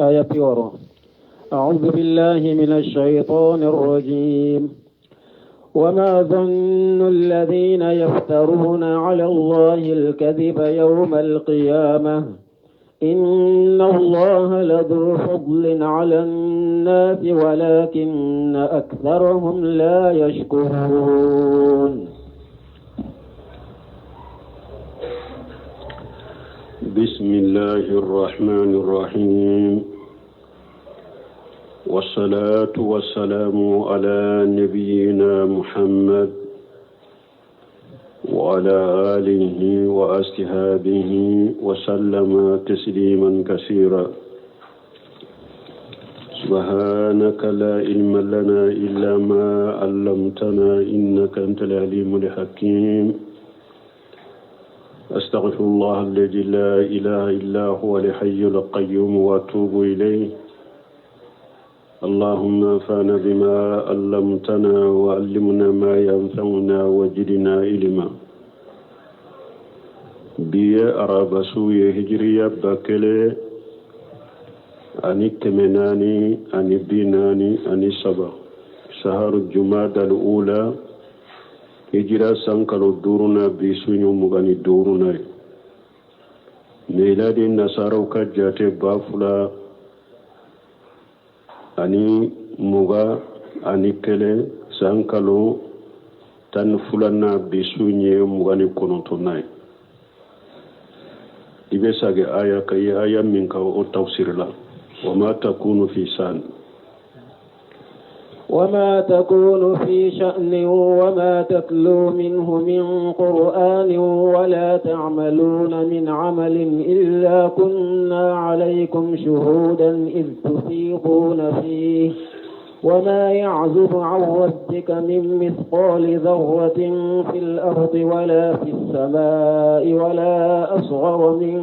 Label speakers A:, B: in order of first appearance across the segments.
A: Aya 60. أعوذ بالله من الشيطان الرجيم. وما ظن الذين يفترون على الله الكذب يوم القيامة إن الله لذو فضل على الناس ولكن أكثرهم لا يشكرون.
B: بسم الله الرحمن الرحيم، والصلاة والسلام على نبينا محمد وعلى آله وأصحابه وسلم تسليما كثيرا. سبحانك لا علم لنا إلا ما علمتنا إنك أنت العليم الحكيم. أستغفر الله الذي لا إله إلا هو الحي القيوم وأتوب إليه. اللهم انفعنا بما علمتنا وعلمنا ما ينفعنا وزدنا علما. Bi ye araba su ye, hijiriya 1443, saharu jumada ula, hijira san kalo duuruna, bi su ɲɔ 25na ye. Miladi nasaraw ka jate 2021, san kalo 12nan, bi su ye 29nan ye. I bɛ sagi aya ka ye aya min ka o tafsir la. وما تكون في شأن
A: وما تكون في شأن وما تتلو منه من قرآن ولا تعملون من عمل إلا كنا عليكم شهودا إذ تفيضون فيه، وما يعزب عن ربك من مثقال ذرة في الأرض ولا في السماء ولا أصغر من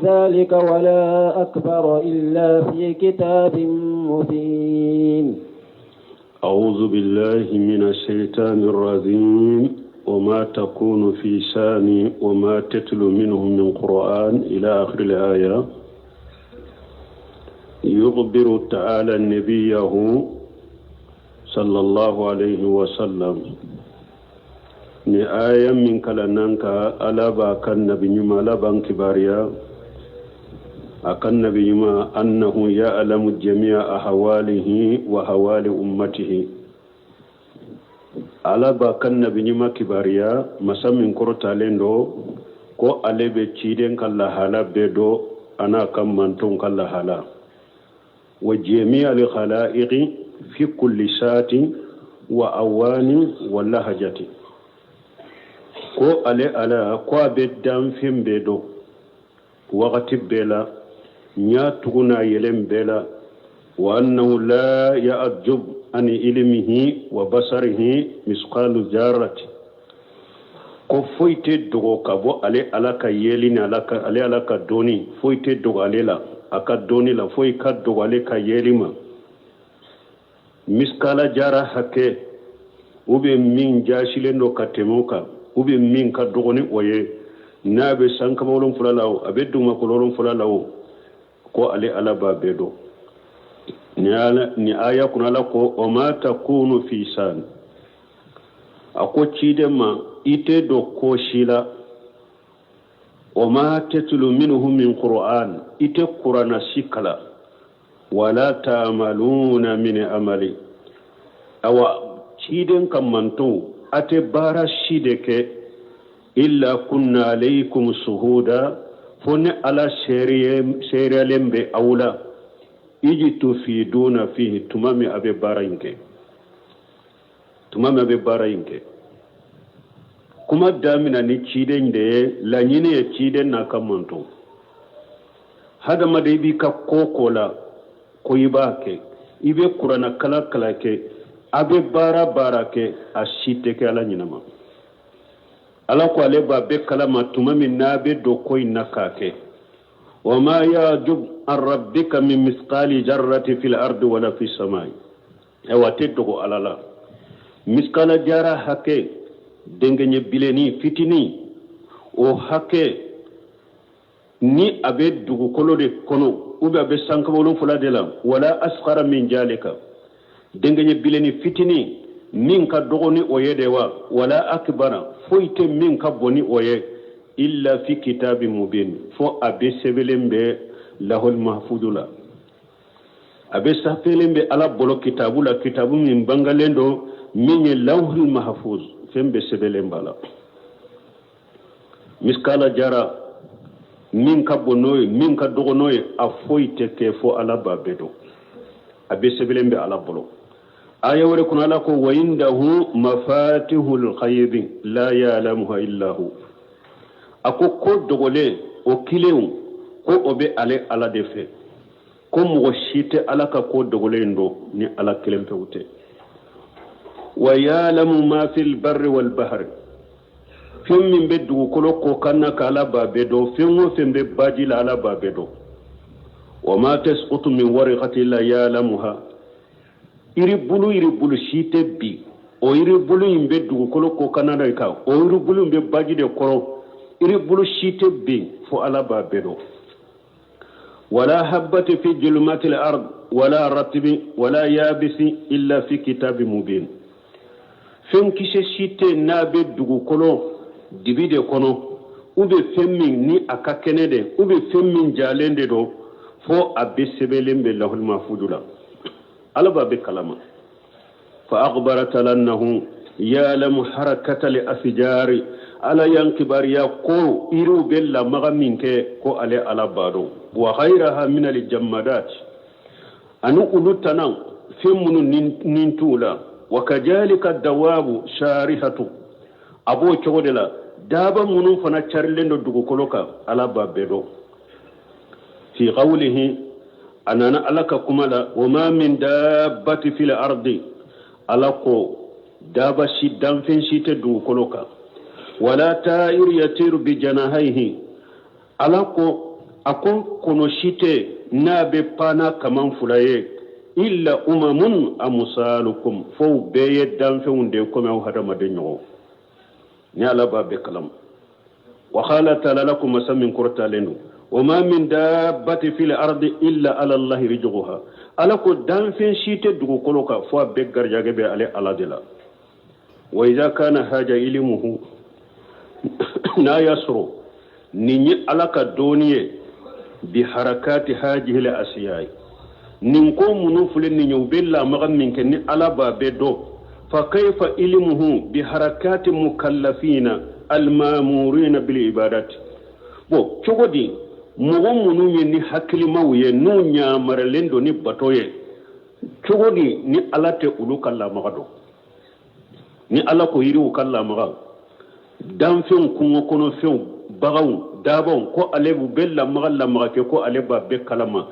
A: ذلك ولا أكبر إلا في كتاب مبين.
B: أعوذ بالله من الشيطان الرجيم. وما تكون في شأن وما تتلو منه من قرآن، إلى آخر الآية. يخبر تعالى نبيه صلى الله عليه وسلم. Ni aya min kalannan ka, Ala b'a kan nabi ɲuman, Ala b'an kibaruya a kan nabi ɲuman أنه يعلم جميع أحواله وأحوال أمته. Ala b'a kan nabi ɲuman kibaruya, masa min kɔrɔtalen do, ko ale bɛ ciden ka lahala bɛɛ dɔ, a n'a ka mantonw ka lahala, وجميع الخلائق في كل ساعة وأوان ولحظة. Ko ale Ala ko a bɛ danfɛn bɛɛ dɔn wagati bɛɛ la, ɲa tugu n'a yɛlɛn bɛɛ la. وأنه لا يعزب عن علمه وبصره مثقال ذرة. Ko foyi tɛ dogo ka bɔ ale Ala ka yeli ni ala ka ale Ala ka dɔnni, foyi tɛ dogo ale la a ka dɔnni la, foyi ka dogo ale ka yeli ma, miskala jara hakɛ u bɛ min jaasilen don ka tɛmɛ o kan, u bɛ min ka dɔgɔ ni o ye, n'a bɛ sankaba wolonfila la o, a bɛ dugumakolo wolonfila la o, ko ale Ala b'a bɛɛ dɔn. Ni aya kunna, Ala ko: وما تكون في شأن. A ko ciden ma, i tɛ don ko si la. وما تتلو منه من قرآن, i tɛ kurana si kala. ولا تعملون من عمل, awa ciden ka mantonw, a tɛ baara si de kɛ, إلا كنا عليكم شهودا, fo ni Ala seereyalen bɛ aw la, إذ تفيضون فيه, tuma min a bɛ baara in kɛ, tuma min a bɛ baara in kɛ. Kuma damina ni ciden de ye, laɲini ye ciden n'a ka manton. Hadamaden, i b'i ka ko ko la ko i b'a kɛ, i bɛ kuranna kala kala kɛ, a bɛ baara baara kɛ, a si tɛ kɛ Ala ɲinama. Ala ko ale b'a bɛɛ kalama tuma min n'a bɛ don ko in na k'a kɛ. وما يعزب عن ربك من مثقال ذرة في الأرض ولا في السماء. Ayiwa, tɛ dogo Ala la miskala jara hakɛ, denkɛɲɛ bilenni fitinin. O hakɛ ni a bɛ dugukolo de kɔnɔ ou bien a bɛ sankaba wolonfila de la, wala asgara min jalika, denkɛɲɛ bilenni fitinin min ka dɔgɔ ni o ye de wa, wala akibara, foyi tɛ min ka bon ni o ye, illa fi kitabi mubin, fo a bɛ sɛbɛnlen bɛ lahol mahfudu la, a bɛ safelen bɛ Ala bolo kitabu la, kitabu min bangalen don, min ye lawhul mahfuz, fɛn bɛɛ sɛbɛnlen b'a la. Miskala jara min ka bon n'o ye, min ka dɔgɔ n'o ye, a foyi tɛ kɛ fo Ala b'a bɛɛ dɔn, a bɛɛ sɛbɛnlen bɛ Ala bolo. Aya wɛrɛ kɔnɔ, Ala ko wa indahu mafatihul ghaibi la ya'lamuha illa hu. A ko ko dogolen o kilenw ko o bɛ ale Ala de fɛ, ko mɔgɔ si tɛ Ala ka ko dogolen dɔn ni Ala kelen pewu tɛ. Wa ya'lamu ma fil barri wal bahri, fɛn min bɛ dugukolo kɔ kan na ka Ala b'a bɛɛ dɔn, fɛn o fɛn bɛ baji la, Ala b'a bɛɛ dɔn. Wa ma tasqutu min waraqati illa ya'lamuha, yiribulu yiribulu si tɛ bin, o yiribulu in bɛ dugukolo kɔ kan na de kan, o yiribulu in bɛ baji de kɔrɔ, yiribulu si tɛ bin fo Ala b'a bɛɛ dɔn. Wala habbati fi julumatil ard wala ratibi wala yabisi illa fi kitabi mubin, fɛn kisɛ si tɛ n'a bɛ dugukolo dibi de kɔnɔ, u bɛ fɛn min ni a ka kɛnɛ de, u bɛ fɛn min jalen de don, fo a bɛ sɛbɛnlen bɛ lahul mahfudu la, Ala b'a bɛɛ kalama. Fa akhbara taala annahu ya'lamu harakata li asjari, Ala y'an kibaruya ko yiriw bɛ lamaga min kɛ, ko ale Ala b'a dɔn. Wa ghayraha min al jammadat, ani olu tana fɛn minnu nin t'u la. Wa kajalika dawabu sharihatu, a b'o cogo de la, daaba minnu fana carilen don dugukolo kan, Ala b'a bɛɛ dɔn. Fi qawlihi, a nana Ala ka kuma la, wa ma min dabbati fil ardi, Ala ko daaba si, danfɛn si tɛ dugukolo kan, wala ta'ir yatiru bi janahaihi, Ala ko a ko kɔnɔ si tɛ n'a bɛ pan n'a kaman fila ye, illa umamun amsalukum, fo bɛɛ ye danfɛnw de komi aw hadamaden ɲɔgɔn, ni Ala b'a bɛɛ kalama. Wa qala ta'ala, Ala ko masa min kɔrɔtalen don, wa ma min dabbati fil ardi illa ala allahi rizquha, Ala ko danfɛn si tɛ dugukolo kan fo a bɛɛ garijɛgɛ bɛ ale Ala de la. Wa iza kana haja ilimuhu, n'a y'a sɔrɔ nin ye Ala ka dɔnni ye, bi harakati hajihil asiyai, nin ko minnu filɛ nin ye, u bɛ lamaga min kɛ, ni Ala b'a bɛɛ dɔn, fa kayfa ilimuhu bi harakati mukallafina almamurina bil ibadati? Bon, cogo di mɔgɔ minnu ye ni hakilimaw ye, n'u ɲamaralen don ni bato ye, cogo di ni Ala tɛ olu ka lamaga dɔn? Ni Ala ko yiriw ka lamaga, danfɛnw, kungo kɔnɔfɛnw, baganw, dabaw, ko ale u bɛ lamaga lamaga kɛ, ko ale b'a bɛɛ kalama,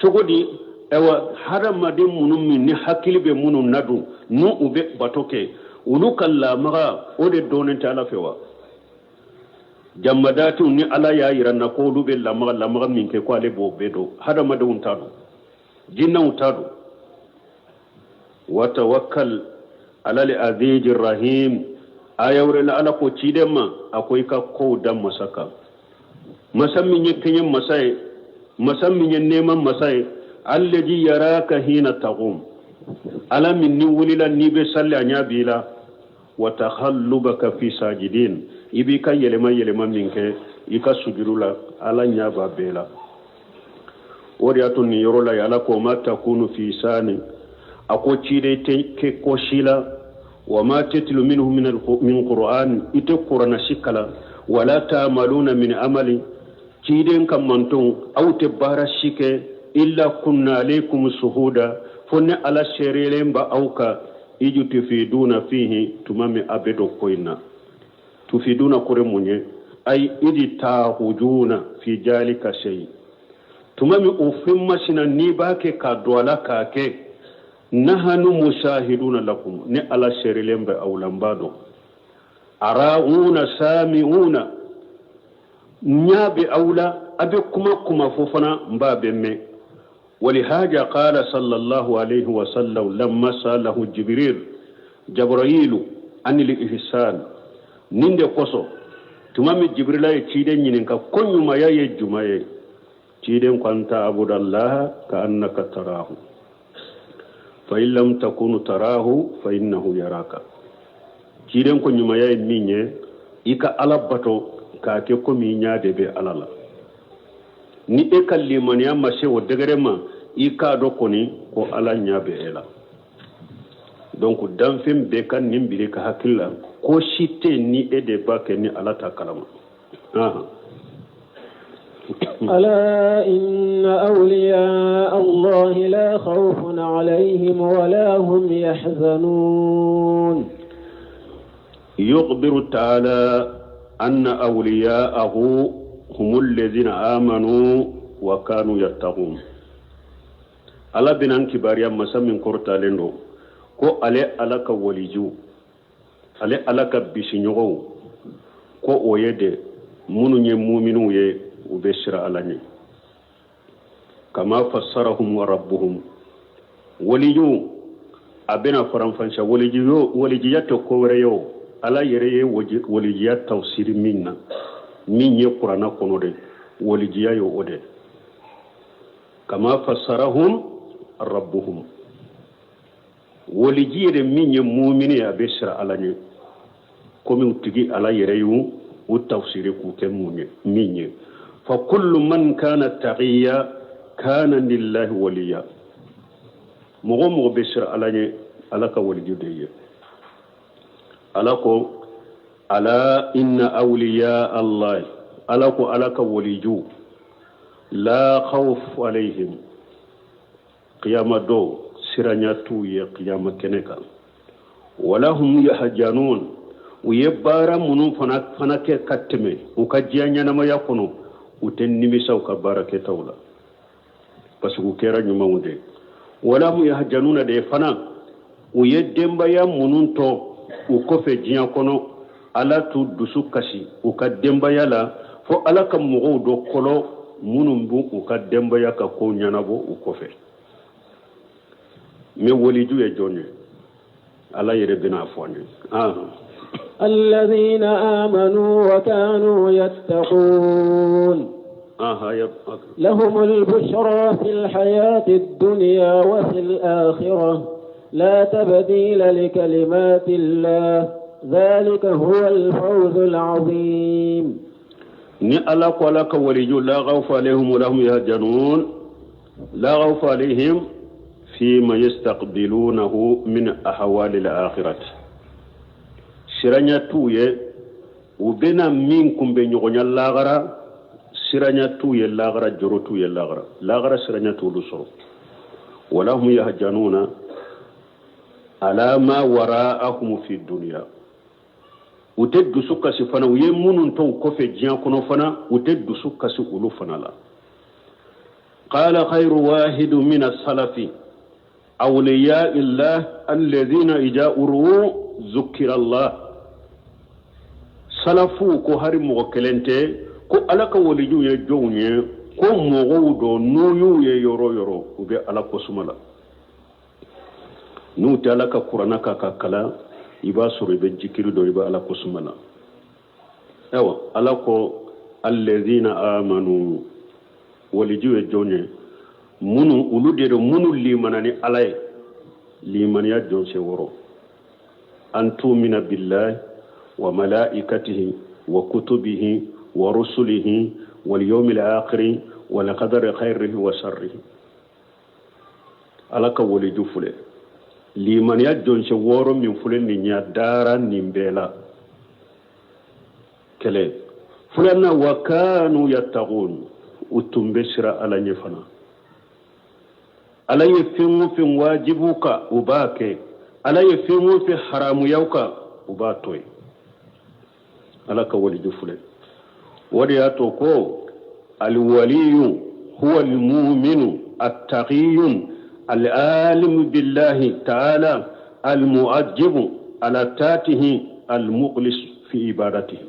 B: cogo di ayiwa hadamaden minnu min ni hakili bɛ minnu na dun, n'u u bɛ bato kɛ, olu ka lamaga o de dɔnnen tɛ Ala fɛ wa? Jamadatiw, ni Ala y'a yira na ko olu bɛ lamaga lamaga min kɛ, ko ale b'o bɛɛ dɔn, hadamadenw t'a dɔn, jinɛw t'a dɔn. Wa tawakkal ala li azizi rahim, aya wɛrɛ la, Ala ko ciden ma, a ko i ka kow da masa kan, masa min ye kɛɲɛ masa ye, masa min ye nɛɛma masa ye, allazi yaraka hina taqum, Ala min ni wulila n'i bɛ sali, a ɲɛ b'i la, wa takhallubaka fi sajidin, i b'i ka yɛlɛma yɛlɛma min kɛ i ka sujuru la, Ala ɲɛ b'a bɛɛ la. O de y'a to nin yɔrɔ la, Ala ko ma takunu fi sani, a ko ciden tɛ kɛ ko si la, wa ma tetlu minhu min qur'an, i tɛ kuranna si kalan, wala ta'maluna min amali, ciden ka mantonw, aw tɛ baara si kɛ, illa kunna alaykum suhuda, fo ni Ala seerelen ba aw kan, iju tufiduna fihi, tuma min a bɛ don ko in na. Tufiduna kɔrɔ mun ye? Ay idi tahujuna fi jalika shay, tuma min o fɛn masina n'i b'a kɛ k'a don a la k'a kɛ, nahanu mushahiduna lakum, ni Ala seerelen bɛ aw la, n b'a dɔn, arauna sami'una, ɲa bɛ aw la, a bɛ kuma kuma fɔ fana, n b'a bɛ mɛn. Walihaja qala sallallahu alayhi wa sallam lamma salahu Jibril, Jabrailu, anil ihsan, nin de kosɔn. Tuma min Jibirila ye ciden ɲininka ko ɲumanya ye juma ye, ciden ko an ta'budallaha ka annaka tarahu fa in lam takunu tarahu fa innahu yaraka. Ciden ko ɲumanya ye min ye, i ka Ala bato k'a kɛ komi i ɲɛ de bɛ Ala la. Ni e ka limaniya ma se o degré ma, i k'a dɔn kɔni ko Ala ɲɛ bɛ e la. Donc danfɛn bɛɛ ka nin bila i ka hakili la, ko si tɛ ni e de b'a kɛ ni Ala t'a kalama.
A: ألا إن أولياء الله لا خوف عليهم ولا هم يحزنون.
B: يخبر تعالى أن أولياءه هم الذين آمنوا وكانوا يتقون. Ala bɛna an kibaruya, masa min kɔrɔtalen don, ko ale Ala ka waliju, ale Ala ka bisiɲɔgɔnw, ko o ye de minnu ye muminiw ye, u bɛ sira Ala ɲɛ. Kama fassarahum wa rabbuhum. Waliju a bɛna faranfansiya. Walijiyo, walijiya tɛ ko wɛrɛ ye o, Ala yɛrɛ ye walijiya tafsiri min na, min ye Kuranna kɔnɔ de, walijiya ye o de. Kama fassarahum rabbuhum, waliji yɛrɛ min ye mumini ye, a bɛ sira Ala ɲɛ komi u tigi Ala yɛrɛ y'u u tafsiri k'u kɛ mun ye, min ye. Fa kullu man kana taqiya kana lillahi waliya. Mɔgɔ mɔgɔ bɛ sira Ala ɲɛ, Ala ka waliju de ye. Ala ko ala inna awliya Allah, Ala ko Ala ka waliju, la khawf alayhim, qiyama do siranya t'u ye qiyama kɛnɛ kan, wala hum yahjanun. U ye baara minnu fana kɛ ka tɛmɛ u ka diɲɛ ɲɛnamaya kɔnɔ, u tɛ nimisa u ka baara kɛtaw la, parce que u kɛra ɲumanw de. Wala hum yahjanuna de fana, u ye denbaya minnu tɔ u kɔfɛ diɲɛ kɔnɔ, Ala t'u dusu kasi u ka denbaya la, fo Ala ka mɔgɔw dɔ kɔlɔ minnu b'u u ka denbaya ka kow ɲɛnabɔ u kɔfɛ. Mais waliju ye jɔn ye? Ala yɛrɛ bɛna fɔ an ye.
A: الذين آمنوا وكانوا يتقون. لهم البشرى في الحياة الدنيا وفي الآخرة، لا تبديل لكلمات الله، ذلك هو الفوز العظيم.
B: Ni Ala ko Ala ka waliju la khawfa alayhim wa lahum yahzanun, la khawfa alayhim fima yastaqbilunahu min ahwali al-akhirati, siranya t'u ye u bɛna min kunbɛ ɲɔgɔnya lagara, siranya t'u ye lagara, jɔrɔ t'u ye lagara, lagara siranya t'olu sɔrɔ. Wala hum yahzanuna ala ma wara'ahum fi dunya, u tɛ dusu kasi fana u ye minnu to u kɔfɛ diɲɛ kɔnɔ fana, u tɛ dusu kasi olu fana la. Qala khayru wahidu min as-salafi awliya illah alladhina idha uru zukira Allah. Salafu ko hari mɔgɔ kelen tɛ ko Ala ka walijuw ye jɔnw ye, ko mɔgɔw dɔ n'u y'u ye yɔrɔ yɔrɔ, u bɛ Ala kosuma la. N'u tɛ Ala ka Kuranna ka kalan, i b'a sɔrɔ i bɛ jikiri dɔ, i bɛ Ala kosuma la. Ayiwa, Ala ko alladhina amanu, waliju ye jɔn ye? Minnu, olu de don minnu limana ni Ala ye. Limaniya jɔnse wɔrɔ: an tumina billahi wa malaikatihi wa kutubihi wa rusulihi wal yawmil akhiri wal qadari khairihi wa sharrihi. Ala ka waliju filɛ, limaniya jɔnse wɔɔrɔ min filɛ nin ye, dara nin bɛɛ la. Kɛlɛ filanan, wa kanu yattaqun, u tun bɛ sira Ala ɲɛ fana. Ala ye fɛn o fɛn wajibu kan, u b'a kɛ. Ala ye fɛn o fɛn haramuyaw kan, u b'a to yen. Ala ka waliju filɛ. O de y'a to ko alwaliyu huwa almuminu attaqiyun alalimu billahi ta'ala almu'ajjibu ala tatihi almukhlis fi ibadatihi.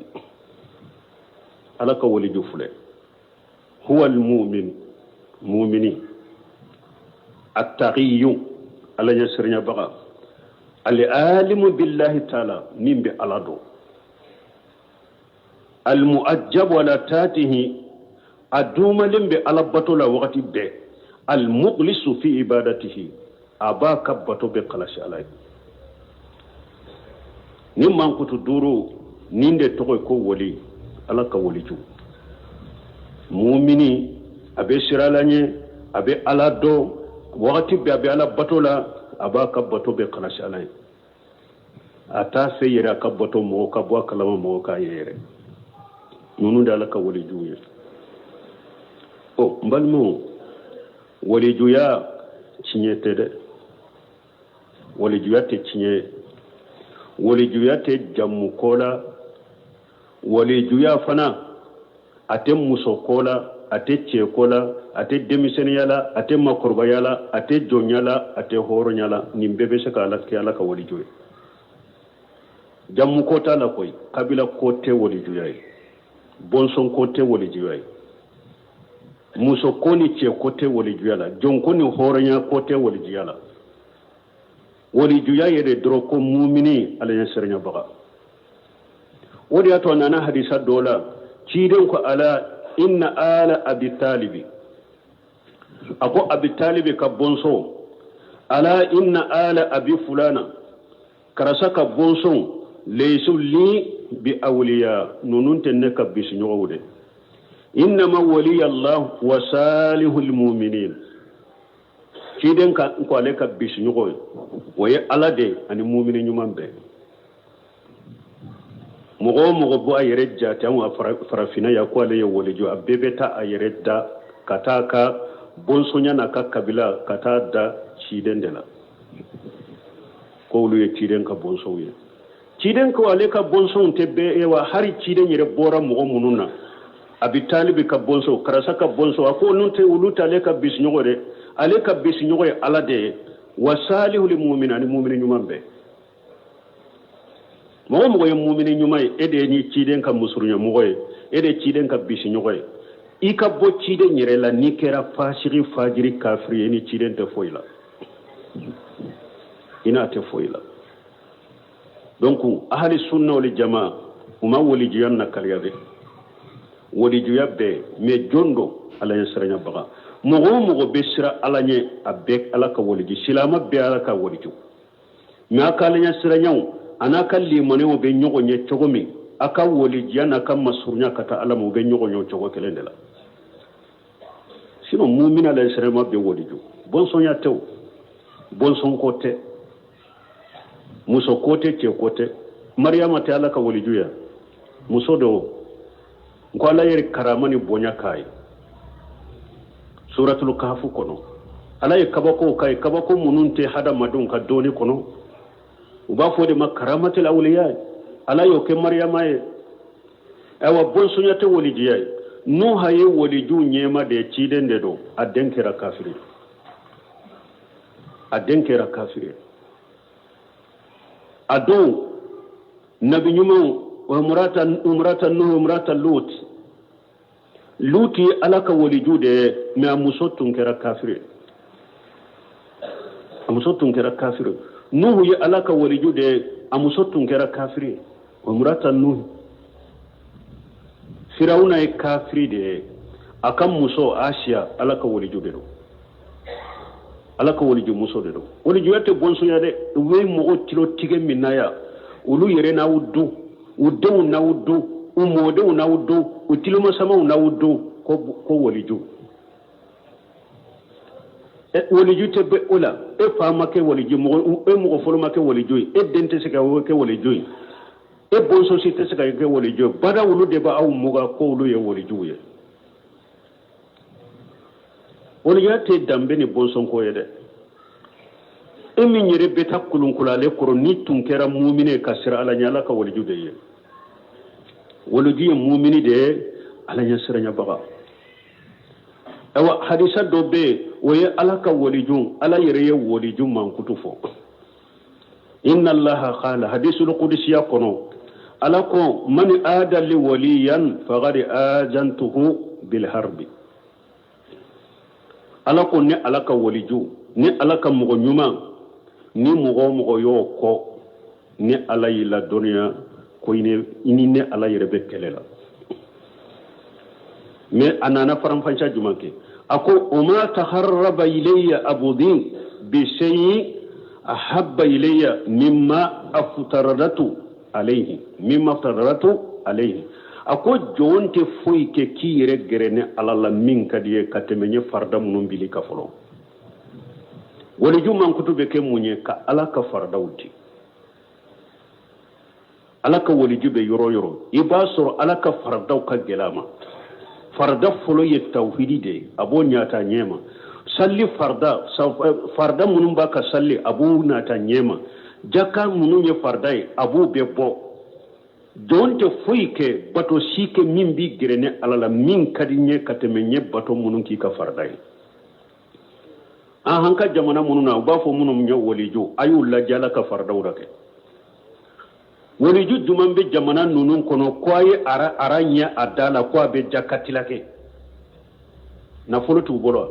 B: Ala ka waliju filɛ: huwa almumin, mumini, attaqiyu, Ala ɲɛsiranyabaga, alalimu billahi ta'ala, min bɛ Ala dɔn. Almuajabu ala taatihi, a dumalen bɛ ala bato la wagati bɛɛ. Almukhlisu fi ibadatihi, a b'a ka bato bɛɛ kalasi ala ye. Ni mankutu duuru nin de tɔgɔ ye ko wali, ala ka waliju. Mumini a bɛ siran ala ɲɛ, a bɛ ala dɔn wagati bɛɛ, a bɛ ala bato la, a b'a ka bato bɛɛ kalasi ala ye. A t'a fɛ yɛrɛ a ka bato mɔgɔ ka bɔ a kalama, mɔgɔ k'a ye yɛrɛ. Ninnu de ala ka walijuw ye. Ɔ n balimaw, walijuya tiɲɛ tɛ dɛ, walijuya tɛ tiɲɛ ye, walijuya tɛ jamu ko la, walijuya fana a tɛ muso ko la, a tɛ cɛ ko la, a tɛ denmisɛnninya la, a tɛ makɔrɔbaya la, a tɛ jɔnya la, a tɛ hɔrɔnya la. Nin bɛɛ bɛ se ka ala kɛ ala ka waliju ye. Jamu ko t'a la koyi, kabila ko tɛ walijuya ye, bɔnsɔn ko tɛ walijuya ye, muso ko ni cɛ ko tɛ walijuya la, jɔn ko ni hɔrɔnya ko tɛ walijuya la. Walijuya yɛrɛ dɔrɔn ko mumini ala ɲɛ siranyabaga. O de y'a to a nana hadisa dɔ la, ciden ko ala inna ala abi talibi, a ko abi talibi ka bɔnsɔn, ala inna ala abi fulana, karisa ka bɔnsɔn, leisu li bi awliya, ninnu tɛ ne ka bisiɲɔgɔnw de, innama waliya allah wa salihul muminin. Ciden ka ko ale ka bisiɲɔgɔn ye, o ye ala de ani mumini ɲuman bɛɛ. Mɔgɔ o mɔgɔ bɔ a yɛrɛ jate anw ka farafinna yan ko ale ye waliju, a bɛɛ bɛ taa a yɛrɛ da ka taa a ka bɔnsɔnya n'a ka kabila ka taa da ciden de la, ko olu ye ciden ka bɔnsɔnw ye. Ciden ko ale ka bɔnsɔnw tɛ bɛɛ ye wa, hali ciden yɛrɛ bɔra mɔgɔ minnu na, abi talibi ka bɔnsɔn, karisa ka bɔnsɔn, a ko olu tɛ, olu tɛ ale ka bisiɲɔgɔn dɛ. Ale ka bisiɲɔgɔn ye ala de ye, wa salihul mu'min, ani mumini ɲuman bɛɛ. Mɔgɔ mɔgɔ ye mumini ɲuman ye, e de ye ni ciden ka musurunyamɔgɔ ye, e de ye ciden ka bisiɲɔgɔn ye. I ka bɔ ciden yɛrɛ la, n'i kɛra fasigi, fajiri, kafiri ye, i ni ciden tɛ foyi la, i n'a tɛ foyi la. Donc ahali sunna wal jama u ma walijuya nakaliya dɛ, walijuya bɛɛ mais jɔn don ala ɲɛ siranyabaga. Mɔgɔ o mɔgɔ bɛ siran ala ɲɛ, a bɛɛ ala ka waliju, silama bɛɛ ala ka waliju. Mais a ka ala ɲɛ siranyaw a n'a ka limaniyaw bɛ ɲɔgɔn ye cogo min, a ka walijuya n'a ka masurunya ka taa ala ma, u bɛ ɲɔgɔn ye o cogo kelen de la. Sinon mumina ala ɲɛ siranma bɛ waliju, bɔnsɔnya tɛ o, bɔnsɔn ko tɛ, muso ko tɛ, cɛ ko tɛ. Mariyama tɛ ala ka waliju ya, muso do n ko ala yɛrɛ karama ni bonya k'a ye. Suratul kahafu kɔnɔ ala ye kabako k'a ye, kabako minnu tɛ hadamadenw ka dɔnni kɔnɔ, u b'a fɔ o de ma karamatul awliya. Ala y'o kɛ mariyama ye. Ayiwa, bɔnsɔnya tɛ walijuya ye. Nuha ye waliju ɲɛma de ye, ciden de don, a den kɛra kafiri, a den kɛra kafiri. A don nabi ɲumanw, umrata nuhu, umrata lut, lut ye ala ka waliju de ye, mais a muso tun kɛra kafiri, a muso tun kɛra kafiri. Nuhu ye ala ka waliju de ye, a muso tun kɛra kafiri, umrata nuhu. Firawuna ye kafiri de ye, a ka muso asiya ala ka waliju de don, ala ka waliju muso de don. Walijuya tɛ bɔnsɔnya dɛ. U bɛ mɔgɔw tilo tigɛ min na yan, olu yɛrɛ n'aw dun, u denw n'aw dun, u mɔdenw n'aw dun, u tilomasamaw n'aw dun, ko waliju. Waliju tɛ bɛ o la. E fa ma kɛ waliju mɔgɔ, e mɔgɔ fɔlɔ ma kɛ waliju ye, e den tɛ se ka kɛ waliju ye, e bɔnsɔn si tɛ se ka kɛ waliju ye. Bada olu de b'aw muga ko olu ye walijuw ye. Walijuya tɛ danbe ni bɔnsɔn ko ye dɛ. E min yɛrɛ bɛ taa kolonkolon ale kɔrɔ, ni tun kɛra mumini ka siran ala ɲɛ, ala ka waliju de ye. Waliju ye mumini de ye, ala ɲɛ siranyabaga. Ayiwa, hadisa dɔ bɛ yen, o ye ala ka waliju, ala yɛrɛ ye waliju mankutu fɔ. Inna allaha qala, hadisul qudsiya kɔnɔ, ala ko man ada li waliyan faqad azantuhu bil harbi. Ala ko ni ala ka waliju, ni ala ka mɔgɔ ɲuman, ni mɔgɔ o mɔgɔ y'o kɔ, ni ala y'i ladɔnniya ko i ni ne ala yɛrɛ bɛ kɛlɛ la. Mais a nana faranfanciya jumɛn kɛ? A ko o ma taharraba ilayya abudi bi shay'in ahabba ilayya mimma aftaradatu alayhi mimma aftaradatu alayhi. A ko jɔn tɛ foyi kɛ k'i yɛrɛ gɛrɛ ne Ala la min ka di ye ka tɛmɛ n ye farida minnu bil'i kan fɔlɔ. Waliju mankutu bɛ kɛ mun ye? Ka Ala ka faridaw di. Ala ka waliju bɛ yɔrɔ o yɔrɔ, i b'a sɔrɔ Ala ka faridaw ka gɛlɛn a ma. Farida fɔlɔ ye tawhidi de ye, a b'o ɲata ɲɛma. Sali farida, farida minnu b'a ka sali, a b'o nata ɲɛma. Jaka minnu ye farida ye, a b'o bɛɛ bɔ. Jɔn tɛ foyi kɛ, bato si kɛ min b'i gɛrɛ ne Ala la, min ka di n ye ka tɛmɛ n ye bato minnu k'i ka farida ye. An ka jamana minnu na, u b'a fɔ minnu ye waliju, a y'u lajɛ Ala ka faridaw la kɛ. Waliju jumɛn bɛ jamana ninnu kɔnɔ ko a ye ara ara ɲɛ a da la ko a bɛ jakatila kɛ? Nafolo t'u bolo wa?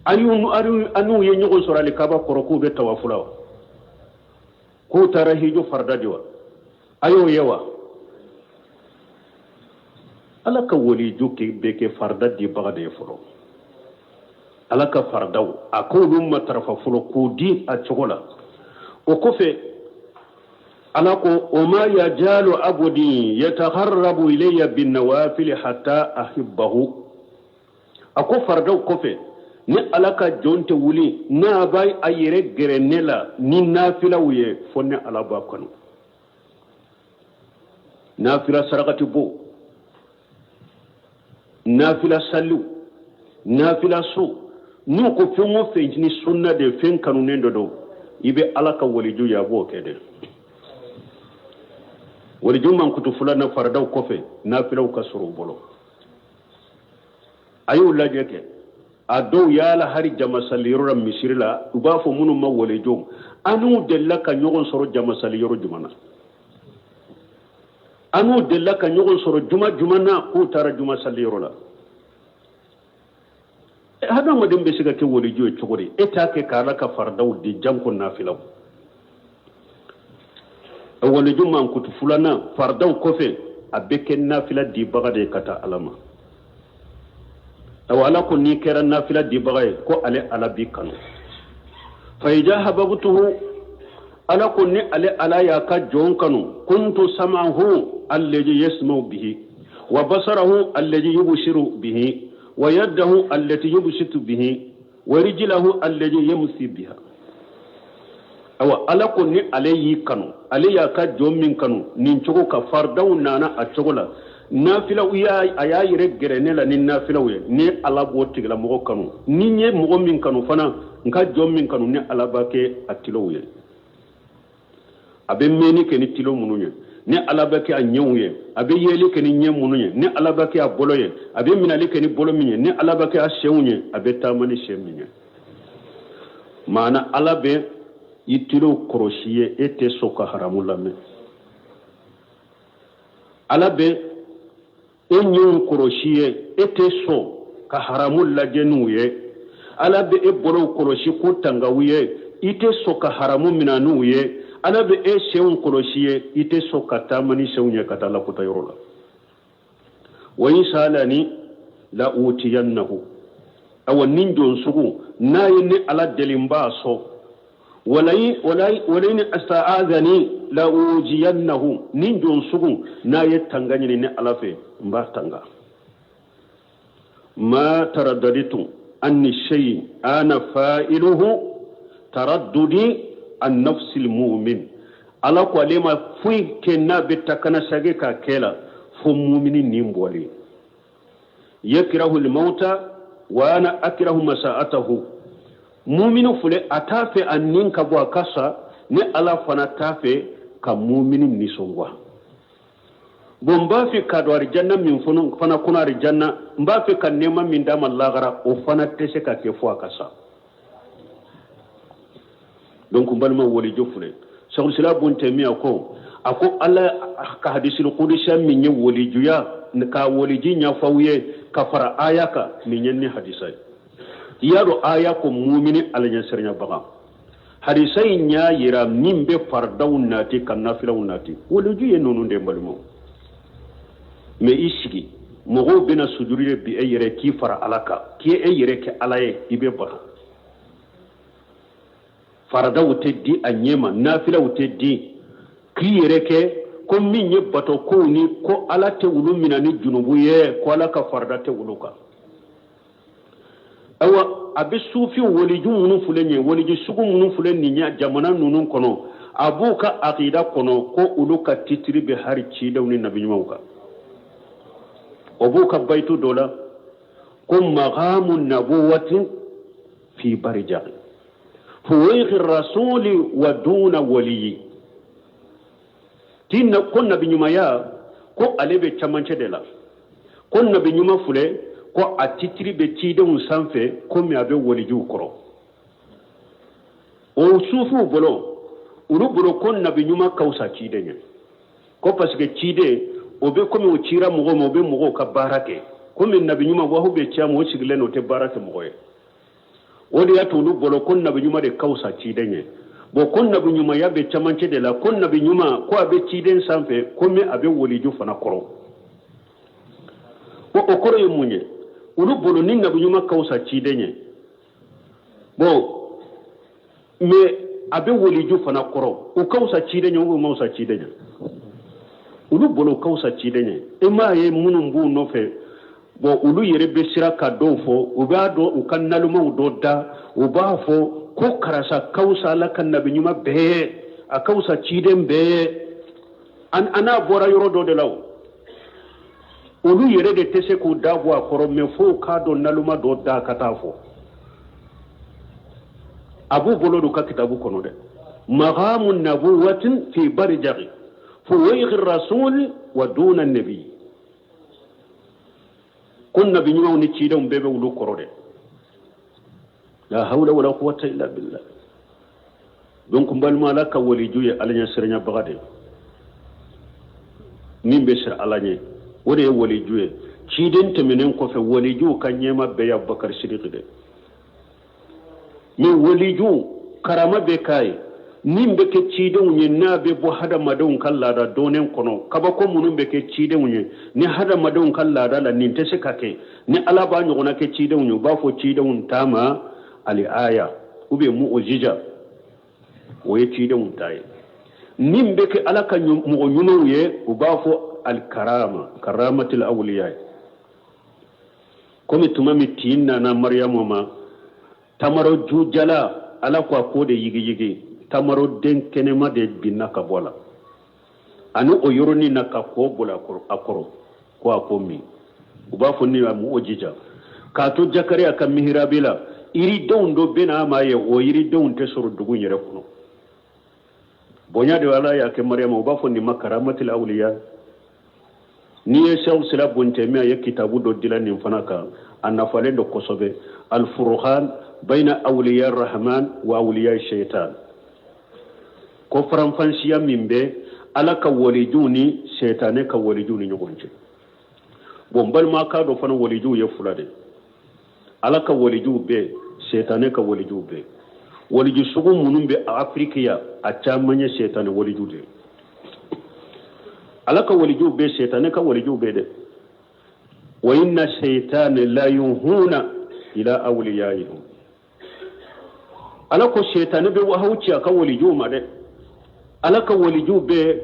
B: A n'u ye ɲɔgɔn sɔrɔ alikaba kɔrɔ k'u bɛ tawafu la wa? K'u taara hiju farida di wa? A y'o ye wa? Ala ka waliju bɛ kɛ farida dibaga de ye fɔlɔ. Ala ka faridaw, a k'olu matarafa fɔlɔ k'o di a cogo la. O kɔfɛ Ala ko o ma yajalu abudi yataharrabu ilayya bin nawafili hatta ahibbahu. A ko faridaw kɔfɛ, ni Ala ka jɔn tɛ wuli n'a b'a a yɛrɛ gɛrɛ ne la ni nafilaw ye, fo ne Ala b'a kanu. Nafila sarakati bɔ, nafila saliw, nafila so, n'u ko fɛn o fɛn ni sunna de, fɛn kanunen dɔ don, i bɛ Ala ka waliju ye, a b'o kɛ dɛ. Waliju mankutu filanan faridaw kɔfɛ, nafilaw ka sɔrɔ u bolo. A y'u lajɛ kɛ, a dɔw yaala hari jama saliyɔrɔ la misiri la, u b'a fɔ minnu ma walejo, an n'u delila ka ɲɔgɔn sɔrɔ jama saliyɔrɔ jumɛn na? An n'u delila ka ɲɔgɔn sɔrɔ juma jumɛn na k'u taara juma saliyɔrɔ la? Hadamaden bɛ se ka kɛ walejo ye cogo di? E t'a kɛ k'Ala ka faridaw di janko nafilaw. Waliju mankutu filanan faridaw kɔfɛ, a bɛ kɛ nafila dibaga de ye ka taa Ala ma. Awa, Ala ko n'i kɛra nafila dibaga ye, ko ale Ala b'i kanu. Fa iza ahabbtuhu, Ala ko ni ale Ala y'a ka jɔn kanu, kuntu sam'ahu allazi yasma'u bihi wa basarahu allazi yubsiru bihi wa yadahu allati yubsitu bihi wa rijlahu allazi yamsi biha. Awa, Ala ko ni ale y'i kanu, ale y'a ka jɔn min kanu nin cogo ka faridaw nana a cogo la, nafilaw y'a a y'a yɛrɛ gɛrɛ ne la ni nafilaw ye, ni Ala b'o tigilamɔgɔ kanu. Ni n ye mɔgɔ min kanu fana, n ka jɔn min kanu, ni Ala b'a kɛ a tilow ye, a bɛ mɛnni kɛ ni tilo minnu ye, ni Ala bɛ kɛ a ɲɛw ye, a bɛ yeli kɛ ni ɲɛ minnu ye, ni Ala bɛ kɛ a bolo ye, a bɛ minɛli kɛ ni bolo min ye, ni Ala bɛ kɛ a senw ye, a bɛ taama ni sen min ye. Maana Ala bɛ i tilow kɔrɔsi ye, e tɛ sɔn ka haramu lamɛn. Ala bɛ e ɲɛw kɔlɔsi ye, e tɛ sɔn ka haramu lajɛ n'u ye. Ala bɛ e bolow kɔlɔsi k'u tanga u ye, i tɛ sɔn ka haramu minɛ n'u ye. Ala bɛ e senw kɔlɔsi ye, i tɛ sɔn ka taama ni senw ye ka taa lakota yɔrɔ la. Wa in salani la utiyannahu. Awa, ni jɔn sugu n'a ye ne Ala deli, n b'a sɔn. Walayin asta'adhani la ujiyannahu. Ni jɔn sugu n'a ye tanga ɲini ne Ala fɛ, n b'a tanga. Ma taraddaditu anni shay ana fa'iluhu taraddudi an nafsil mu'min. Ala ko ale ma foyi kɛ n'a bɛ takana sage k'a kɛ la fo mumini nin bɔlen. Yakrahu al-mauta wa ana akrahu masa'atahu. Mumini filɛ, a t'a fɛ a nin ka bɔ a ka sa, ni Ala fana t'a fɛ ka mumini nisɔngoya. Bon, n b'a fɛ ka don arijanna min fana kɔnɔ, arijanna n b'a fɛ ka nɛɛma min d'a ma lagara, o fana tɛ se ka kɛ fo a ka sa. Donc n balima walijo filɛ, Sɛkulisila bun Tɛmiya ko, a ko Ala ka hadisul kudisiya min ye walijuya ka waliji ɲɛfɔ aw ye ka fara aya kan, nin ye ni hadisa ye. I y'a dɔn aya ko mumini Ala ɲɛsiranyabaga, hadisa in y'a yira min bɛ faridaw nati ka nafilaw nati. Waliju ye ninnu de, n balimaw. Mais i sigi Mɔgɔw bɛna sujuru de bin e yɛrɛ k'i fara Ala kan, k'i e yɛrɛ kɛ Ala ye, i bɛ bato. Faradaw tɛ di a ɲɛ ma, nafilaw tɛ di, k'i yɛrɛ kɛ ko min ye bato kow ni ko Ala tɛ olu minɛ ni junubu ye, ko Ala ka farada tɛ olu kan. Ayiwa, a bɛ sufi waliju minnu filɛ nin ye, waliju sugu minnu filɛ nin ye jamana ninnu kɔnɔ, a b'u ka akida kɔnɔ ko olu ka titiri bɛ hari cidenw ni nabiɲumanw kan. O b'u ka bayitu dɔ la ko makamu nabuwati fi barijaki fuwayiki rasuli wa duna waliyi ti na, ko nabiɲumanya ko ale bɛ camancɛ de la, ko nabiɲuman filɛ ko a titiri bɛ cidenw sanfɛ komi a bɛ walijuw kɔrɔ. O sufiw bolo, olu bolo ko nabiɲuman ka fisa ciden ye, ko parce que ciden o bɛ komi o cira mɔgɔw ma, o bɛ mɔgɔw ka baara kɛ, komi nabiɲuman wahu bɛ ci a ma, o sigilen don, o tɛ baara kɛ mɔgɔ ye. O de y'a to olu bolo ko nabiɲuman de ka fisa ciden ye. Bon, ko nabiɲumanya bɛ camancɛ de la, ko nabiɲuman ko a bɛ ciden sanfɛ komi a bɛ waliju fana kɔrɔ. Bon, o kɔrɔ ye mun ye? Olu bolo ni nabiɲuman ka fisa ciden ye, bon, mais a bɛ waliju fana kɔrɔ, o ka fisa ciden ye ou ma fisa ciden ye? Olu bolo ka fisa ciden ye. E m'a ye minnu b'u nɔfɛ, bon, olu yɛrɛ bɛ sira ka dɔw fɔ, u b'a dɔn u ka nalumaw dɔ da, u b'a fɔ ko karisa ka fisa Ala ka nabi ɲuman bɛɛ ye, a ka fisa ciden bɛɛ ye. An n'a bɔra yɔrɔ dɔ de la, o olu yɛrɛ de tɛ se k'u da bɔ a kɔrɔ, mais fo k'a dɔn naloma dɔ da ka taa fɔ. A b'u bolo don ka kitabu kɔnɔ dɛ, makamu nabuwatin fi barijaki fuwayiki rasul wa duna nabi, ko nabi ɲumanw ni cidenw bɛɛ bɛ olu kɔrɔ dɛ. La hawla wala quwwata illa billah. Donc n balima, Ala ka waliju ye Ala ɲɛsiranyabaga de ye, min bɛ siran Ala ɲɛ, o de ye waliju ye. Ciden tɛmɛnen kɔfɛ, walijuw ka ɲɛma bɛɛ ye Abubakar Sidiki de. Mais waliju karama bɛ k'a ye min bɛ kɛ cidenw ye, n'a bɛ bɔ hadamadenw ka laada dɔnnen kɔnɔ, kabako minnu bɛ kɛ cidenw ye ni hadamadenw ka laada la, nin tɛ se ka kɛ. Ni Ala b'a ɲɔgɔnna kɛ cidenw ye, u b'a fɔ cidenw ta ma ali aya ou bien mu'jiza, o ye cidenw ta ye. Min bɛ kɛ Ala ka mɔgɔ ɲumanw ye, u b'a fɔ alikarama, karamatil awliya. Komi tuma min tin nana Mariyamu ma, tamaro jujala, Ala ko a k'o de yigiyigi, tamaro den kɛnɛma de binna ka bɔ a la, ani o yɔrɔnin na ka kɔ boli a kɔrɔ ko a ko min, u b'a fɔ ni a mu'jiza. K'a to Jakariya ka mihirabi la, yiridenw dɔ bɛ n'a ma ye, o yiridenw tɛ sɔrɔ dugu yɛrɛ kɔnɔ. Bonya de Ala y'a kɛ Mariyama, u b'a fɔ nin ma karamatil awliya. N'i ye Sɛku Sila Bontɛmi, a ye kitabu dɔ dilan nin fana kan, a nafalen don kosɛbɛ, alfuruhan bayna awliya rahman wa awliya shaitan, ko faranfansiya min bɛ Ala ka walijuw ni sɛtanɛ ka walijuw ni ɲɔgɔn cɛ. Bon, n balima, k'a dɔn fana walijuw ye fila de: Ala ka walijuw bɛ, sɛtanɛ ka walijuw bɛ. Waliju sugu minnu bɛ Afiriki yan, a caman ye sɛtanɛ waliju de ye. Ala ka walijuw bɛ, sɛtanɛ ka walijuw bɛ dɛ. Wa inna shaytana la yuhuna ila awliyaihim, Ala ko sɛtanɛ bɛ wahawu ci a ka walijuw ma dɛ. Ala ka walijuw bɛ,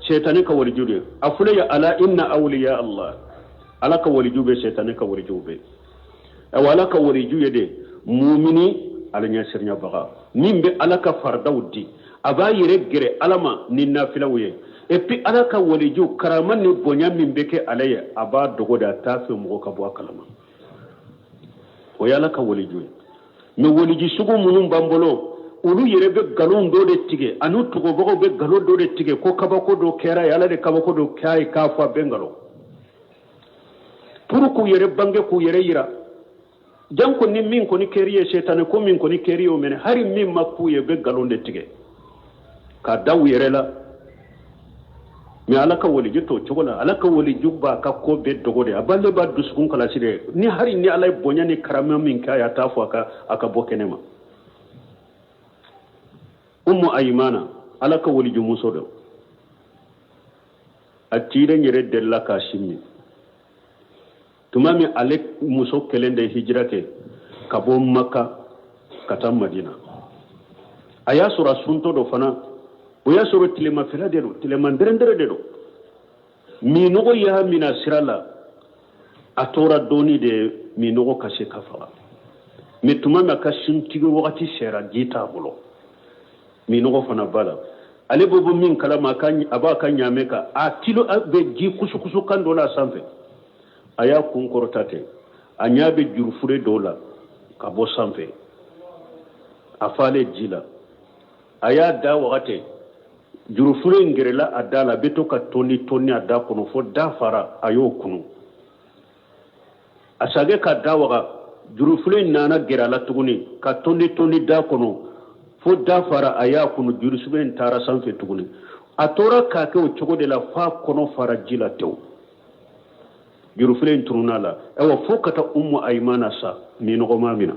B: sɛtanɛ ka walijuw de a filɛ ye. Ala inna awliya Allah, Ala ka walijuw bɛ, sɛtanɛ ka walijuw bɛ. Ayiwa, Ala ka waliju ye de mumini Ala ɲɛsiranyabaga min bɛ Ala ka faridaw di, a b'a yɛrɛ gɛrɛ Ala ma ni nafilaw ye. Et puis Ala ka waliju karama ni bonya min bɛ kɛ ale ye, a b'a dogo de, a t'a fɛ mɔgɔ ka bɔ a kalama. O ye Ala ka waliju ye. Mais waliju sugu minnu b'an bolo, olu yɛrɛ bɛ nkalon dɔ de tigɛ, ani tugubagaw bɛ nkalon dɔ de tigɛ ko kabako dɔ kɛra ye, Ala de kabako dɔ k'a ye, k'a fɔ a bɛ nkalon pour k'u yɛrɛ bange, k'u yɛrɛ yira. Janko ni min kɔni kɛri ye sɛtanɛ ko min kɔni kɛri ye, o minɛ hari min ma k'u ye, bɛ nkalon de tigɛ ka da u yɛrɛ la. Mais Ala ka waliju t'o cogo la. Ala ka waliju b'a ka ko bɛɛ dogo de, a b'ale b'a dusukun kalasi de. Ni hari ni Ala ye bonya ni karama min kɛ a ye, a t'a fɔ a ka bɔ kɛnɛ ma. Umu Ayimana, Ala ka waliju muso dɔ, a ciden yɛrɛ delila k'a sin min. Tuma min ale muso kelen de hijira kɛ ka bɔ Maka ka taa Madina, a y'a sɔrɔ a suntɔ don fana. O y'a sɔrɔ tilemafɛla de don, tilema dɛrɛndɛrɛ de don. Minɔgɔ y'a minɛ sira la, a tora dɔɔni de minɔgɔ ka se ka faga. Mais tuma min a ka suntigɛ wagati sera, ji t'a bolo, minɔgɔ fana b'a la. Ale bɛ bɔ min kalama, a b'a ka ɲaamɛ kan, a tilo bɛ ji kusukusu kan dɔ la sanfɛ. A y'a kun kɔrɔta ten, a ɲɛ bɛ jurufure dɔ la ka bɔ sanfɛ, a falen ji la. A y'a da waga ten, jurufure in gɛrɛla a da la, a bɛ to ka tɔni tɔni a da kɔnɔ fo da fara, a y'o kunu. A sagɛ ka da waga, jurufure in nana gɛrɛ a la tuguni ka tɔni tɔni da kɔnɔ fo da fara, a y'a kunu, jurufure in taara sanfɛ tuguni. A tora k'a kɛ o cogo de la f'a kɔnɔ fara ji la tewu, jurufure in tununna la. Ayiwa, fo ka taa Umu Ayimana sa, minɔgɔ m'a minɛ.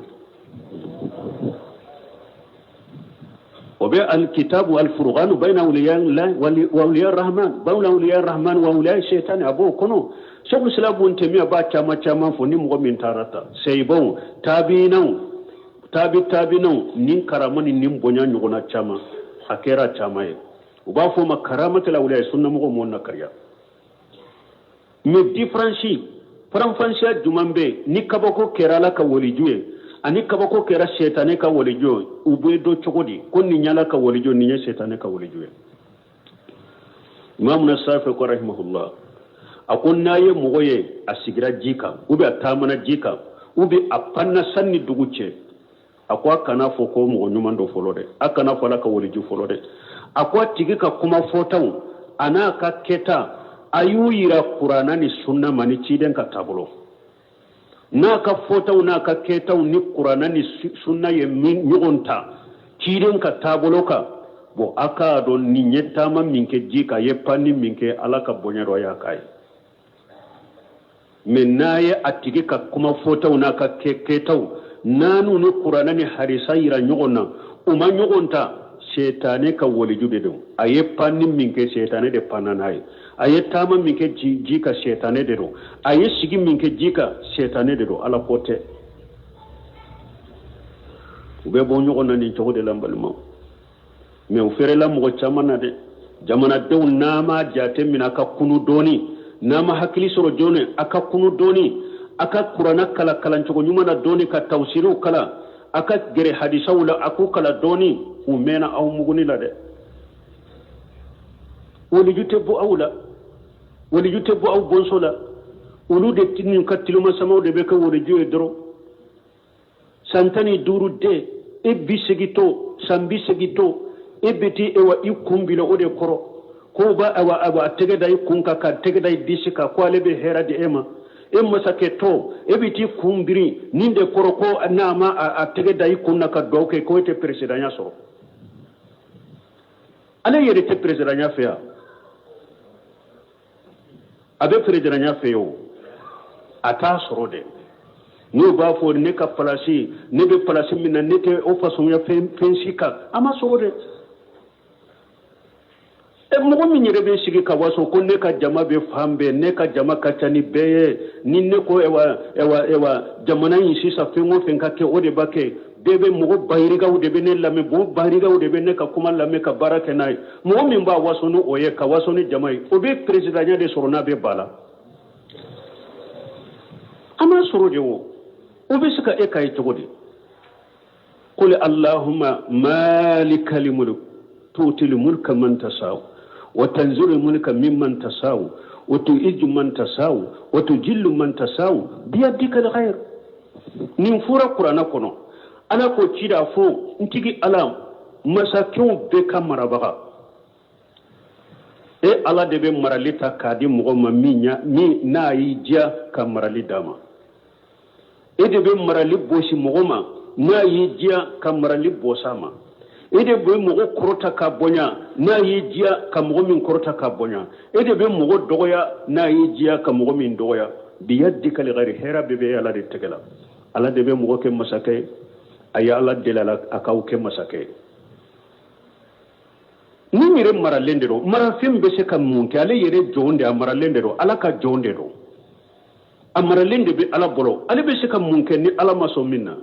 B: O bɛ alikitabu alfuruganu bayna awliya wa awliya rahman, bayna awliya rahman wa awliya shaitani, a b'o kɔnɔ. Sɛku Islam bun Temiya b'a caman caman fɔ. Ni mɔgɔ min taara ta seyibaw, tabiinaw, tabi tabiinaw, nin karama ni nin bonya ɲɔgɔnna caman, a kɛra caman ye. U b'a fɔ o ma karamatul awliya. Sunnamɔgɔw m'o nakariya. Mais différence, faranfansiya jumɛn bɛ yen ni kabako kɛra Ala ka waliju ye ani kabako kɛra sɛtanɛ ka waliju ye? U bɛ dɔn cogo di ko nin ye Ala ka waliju, nin ye sɛtanɛ ka waliju ye? Imamuna Safi ko rahimahullah, a ko n'a ye mɔgɔ ye a sigira ji kan, ou bien a taamana ji kan, ou bien a panna san ni dugu cɛ, a ko a kana fɔ ko mɔgɔ ɲuman don fɔlɔ dɛ, a kana fɔ Ala ka waliju fɔlɔ dɛ. A ko a tigi ka kuma fɔtaw a n'a ka kɛta, a y'u yira Kuranna ni sunna ma ni ciden ka taabolo. N'a ka fɔtaw n'a ka kɛtaw ni Kuranna ni sunna ye ɲɔgɔn ta ciden ka taabolo kan, bon, a k'a dɔn nin ye taama min kɛ ji kan, a ye panni min kɛ, Ala ka bonya dɔ y'a k'a ye. Mais n'a ye a tigi ka kuma fɔtaw n'a ka kɛtaw n'anu ni Kuranɛ ni hadisa yira ɲɔgɔn na, u ma ɲɔgɔn ta, setanɛ ka waliju de don. A ye panni min kɛ, setanɛ de panna n'a ye. A ye taama min kɛ ji kan, setanɛ de don. A ye sigi min kɛ ji kan, setanɛ de don, Ala ko tɛ. U bɛ bɔ ɲɔgɔn na nin cogo de la, n balimaw. Mais u feerela mɔgɔ caman na dɛ. Jamanadenw, n'a ma jate minɛ, a ka kunu dɔɔni. N'a ma hakili sɔrɔ joona, a ka kunu dɔɔni. A ka Kuranna kalan kalancogo ɲuman na dɔɔni, ka tawusiriw kalan, a ka gɛrɛ hadisaw la, a k'u kalan dɔɔni. U mɛnna aw muguni la dɛ. Waliju tɛ bɔ aw la, waliju tɛ bɔ aw bɔnsɔn la. Olu de n'u ka tilomasamaw de bɛ kɛ waliju ye dɔrɔn. San 15 den, e bi segin to san 80 to, e bɛ ti ewa i kun bila o de kɔrɔ ko ba awa awa a tɛgɛ da i kun kan, ka tɛgɛ da i disi kan, ko ale bɛ hɛrɛ di e ma. E masakɛ tɔ, e bɛ t'i kun biri nin de kɔrɔ ko n'a ma a tɛgɛ da i kun na ka dugawu kɛ, ko e tɛ peresidanya sɔrɔ. Ale yɛrɛ tɛ peresidanya fɛ yan, a bɛ peresidanya fɛ o, a t'a sɔrɔ dɛ. N'o b'a fɔ ne ka palasi, ne bɛ palasi min na, ne tɛ o fasonya fɛn si kan, a ma sɔrɔ dɛ. E mɔgɔ min yɛrɛ bɛ sigi ka waso ko ne ka jama bɛ fan bɛɛ, ne ka jama ka ca ni bɛɛ ye, ni ne ko ewa ewa ewa jamana in sisan fɛn o fɛn ka kɛ, o de b'a kɛ, bɛɛ bɛ mɔgɔ bayirikaw de bɛ ne lamɛn, mɔgɔ bayirikaw de bɛ ne ka kuma lamɛn ka baara kɛ n'a ye. Mɔgɔ min b'a waso ni o ye, ka waso ni jama ye, o bɛ peresidanya de sɔrɔ n'a bɛ ba la. A m'a sɔrɔ de o. O bɛ se ka e k'a ye cogo di? Qul allahumma malikal mulk tu'til mulka man tasau wa tanzilul mulka mimman tasau wa tu'izzu man tasau wa tujillu man tasau biyadikal khair. Nin fɔra Kuranɛ kɔnɔ. Ala ko cida fɔ, n tigi Ala, masakɛw bɛɛ ka marabaga, e Ala de bɛ marali ta k'a di mɔgɔ ma min n'a y'i diya ka marali d'a ma. E de bɛ marali bɔsi mɔgɔ ma n'a y'i diya ka marali bɔs'a ma. E de bɛ mɔgɔ kɔrɔta ka bonya n'a y'i diya ka mɔgɔ min kɔrɔta ka bonya. E de bɛ mɔgɔ dɔgɔya n'a y'i diya ka mɔgɔ min dɔgɔya. Biyadikal khair, hɛrɛ bɛɛ bɛ Ala de tɛgɛ la. Ala de bɛ mɔgɔ kɛ masakɛ ye. A ye Ala deli a k'aw kɛ masakɛ ye. Ni yɛrɛ maralen de don, marafɛn bɛ se ka mun kɛ? Ale yɛrɛ jɔn de, a maralen de don, Ala ka jɔn de don. A maralen de bɛ Ala bolo. Ale bɛ se ka mun kɛ ni Ala ma sɔn min na?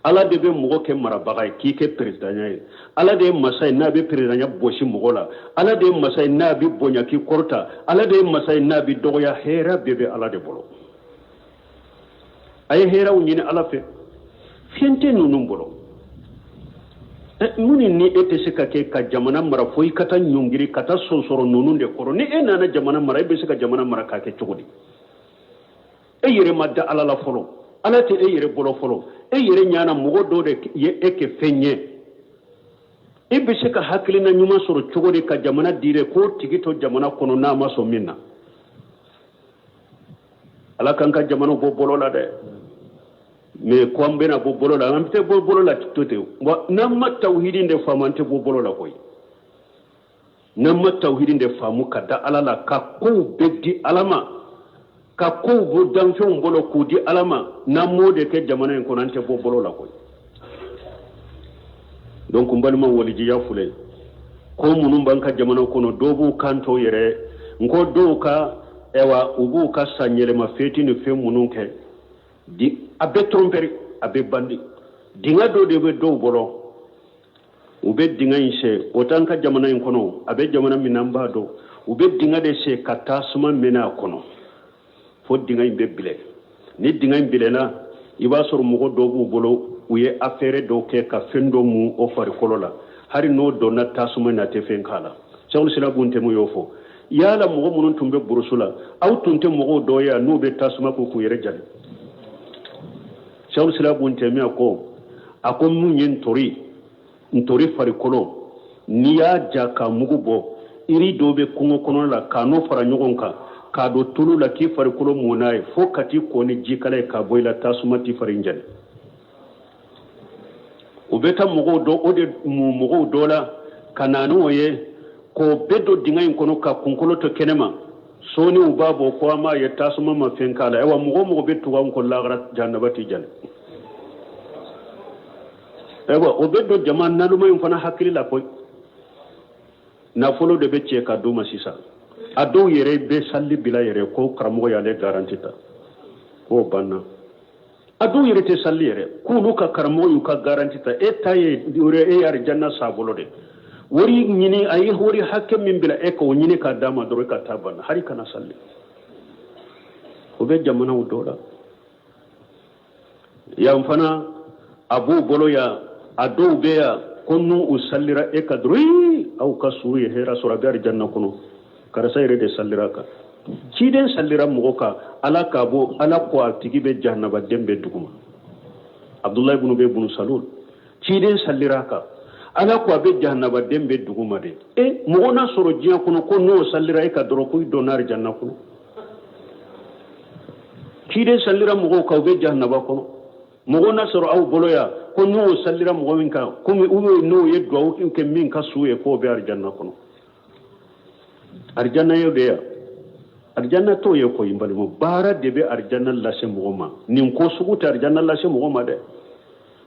B: Ala de bɛ mɔgɔ kɛ marabaga ye k'i kɛ peresidanya ye. Ala de ye masa ye n'a bɛ peresidanya bɔsi mɔgɔ la. Ala de ye masa ye n'a bɛ bonya k'i kɔrɔta. Ala de ye masa ye n'a bɛ dɔgɔya. Hɛrɛ bɛɛ bɛ Ala de bolo. A ye hɛrɛw ɲini Ala fɛ. Fɛn tɛ ninnu bolo. Mun ni e tɛ se ka kɛ ka jamana mara fo i ka taa ɲɔngiri ka taa sonsɔrɔ ninnu de kɔrɔ? Ni e nana jamana mara, e bɛ se ka jamana mara k'a kɛ cogo di? E yɛrɛ ma da Ala la fɔlɔ. Ala tɛ e yɛrɛ bolo fɔlɔ. E yɛrɛ ɲana mɔgɔ dɔ de ye e kɛ fɛn ye. E bɛ se ka hakilina ɲuman sɔrɔ cogo di ka jamana dire k'o tigi to jamana kɔnɔ n'a ma sɔn min na? Ala k'an ka jamana bɔ bolo la dɛ. Mais ko an bɛna bɔ bolo la, an tɛ bɔ bolo la to ten. Wa n'an ma tawhidi de faamu, an tɛ bɔ bolo la koyi. N'an ma tawhidi de faamu ka da Ala la, ka kow bɛɛ di Ala ma, ka kow bɔ danfɛnw bolo k'u di Ala ma, n'an m'o de kɛ jamana in kɔnɔ, an tɛ bɔ bolo la koyi. Donc n balimaw, walijiya filɛ ko minnu b'an ka jamana kɔnɔ, dɔw b'u kan to yɛrɛ n ko dɔw ka ɛwa u b'u ka san yɛlɛma feti ni fɛn minnu kɛ di, a bɛ tromperie, a bɛ bandi dingɛ dɔ de bɛ dɔw bolo, u bɛ dingɛ in sen. O t'an ka jamana in kɔnɔ, a bɛ jamana min na an b'a dɔn. U bɛ dingɛ de sen ka tasuma mɛnɛ a kɔnɔ fo dingɛ in bɛ bilɛ. Ni dingɛ in bilɛna, i b'a sɔrɔ mɔgɔ dɔw b'u bolo, u ye affaire dɔw kɛ ka fɛn dɔ mun o farikolo la, hali n'o donna tasuma in na, a tɛ fɛn k'a la. Sɛkul Islam Bun Tɛmu y'o fɔ. Yala mɔgɔ minnu tun bɛ burusu la, aw tun tɛ mɔgɔw dɔ ye n'u bɛ tasuma k'u k'u yɛrɛ jali? Sɛkul Islam Bun Tɛmiya ko, a ko mun ye ntori, ntori farikolo n'i y'a ja k'a mugu bɔ, iri dɔw bɛ kungo kɔnɔ la, k'a n'o fara ɲɔgɔn kan k'a don tulu la k'i farikolo mun n'a ye fo ka t'i ko ni jikala ye k'a bɔ i la, tasuma t'i fari jeni. U bɛ taa mɔgɔw dɔ o de mun mɔgɔw dɔ la ka na n'o ye k'o bɛɛ don dingɛ in kɔnɔ ka kunkolo to kɛnɛma. Sɔɔni u b'a bɔ ko an b'a ye tasuma ma fɛn k'a la. Ayiwa, mɔgɔ o mɔgɔ bɛ tugu anw kɔ lahara, jahanaba t'i jeni. Ayiwa, o bɛ don jama naloma in fana hakili la koyi. Nafolo de bɛ cɛ ka d'u ma sisan. A dɔw yɛrɛ bɛ sali bila yɛrɛ ko karamɔgɔ y'ale garanti ta k'o banna. A dɔw yɛrɛ tɛ sali yɛrɛ k'olu ka karamɔgɔ y'u ka garanti ta. E ta ye e ye arijanna s'a bolo de. Wari ɲini, a ye wari hakɛ min bila e k'o ɲini k'a d'a ma dɔrɔn, e ka taa banna, hali kana sali. O bɛ jamanaw dɔ la yan fana, a b'u bolo yan. A dɔw bɛ yan ko n'u u salira e ka dɔrɔn, aw ka su ye hɛrɛ sɔrɔ, a bɛ arijanna kɔnɔ. Karisa yɛrɛ de salira kan. Ciden salira mɔgɔ kan, Ala k'a bɔ, Ala ko a tigi bɛ jahanaba den bɛ duguma. Abdulayi bunu bɛ bunu Salul, ciden salira kan, Ala ko a bɛ jahanaba den bɛ duguma de. E mɔgɔ n'a sɔrɔ diɲɛ kɔnɔ ko n'o salira e ka dɔrɔn ko i donna arijanna kɔnɔ. Ciden salira mɔgɔw kan, u bɛ jahanaba kɔnɔ. Mɔgɔ n'a sɔrɔ aw bolo yan ko n'o salira mɔgɔ min kan, komi u n'o ye duwawu kɛ min ka su ye, k'o bɛ arijanna kɔnɔ. Arijanna ye de yan, arijanna t'o ye koyi. N balima, baara de bɛ arijanna lase mɔgɔ ma. Nin ko sugu tɛ arijanna lase mɔgɔ ma dɛ.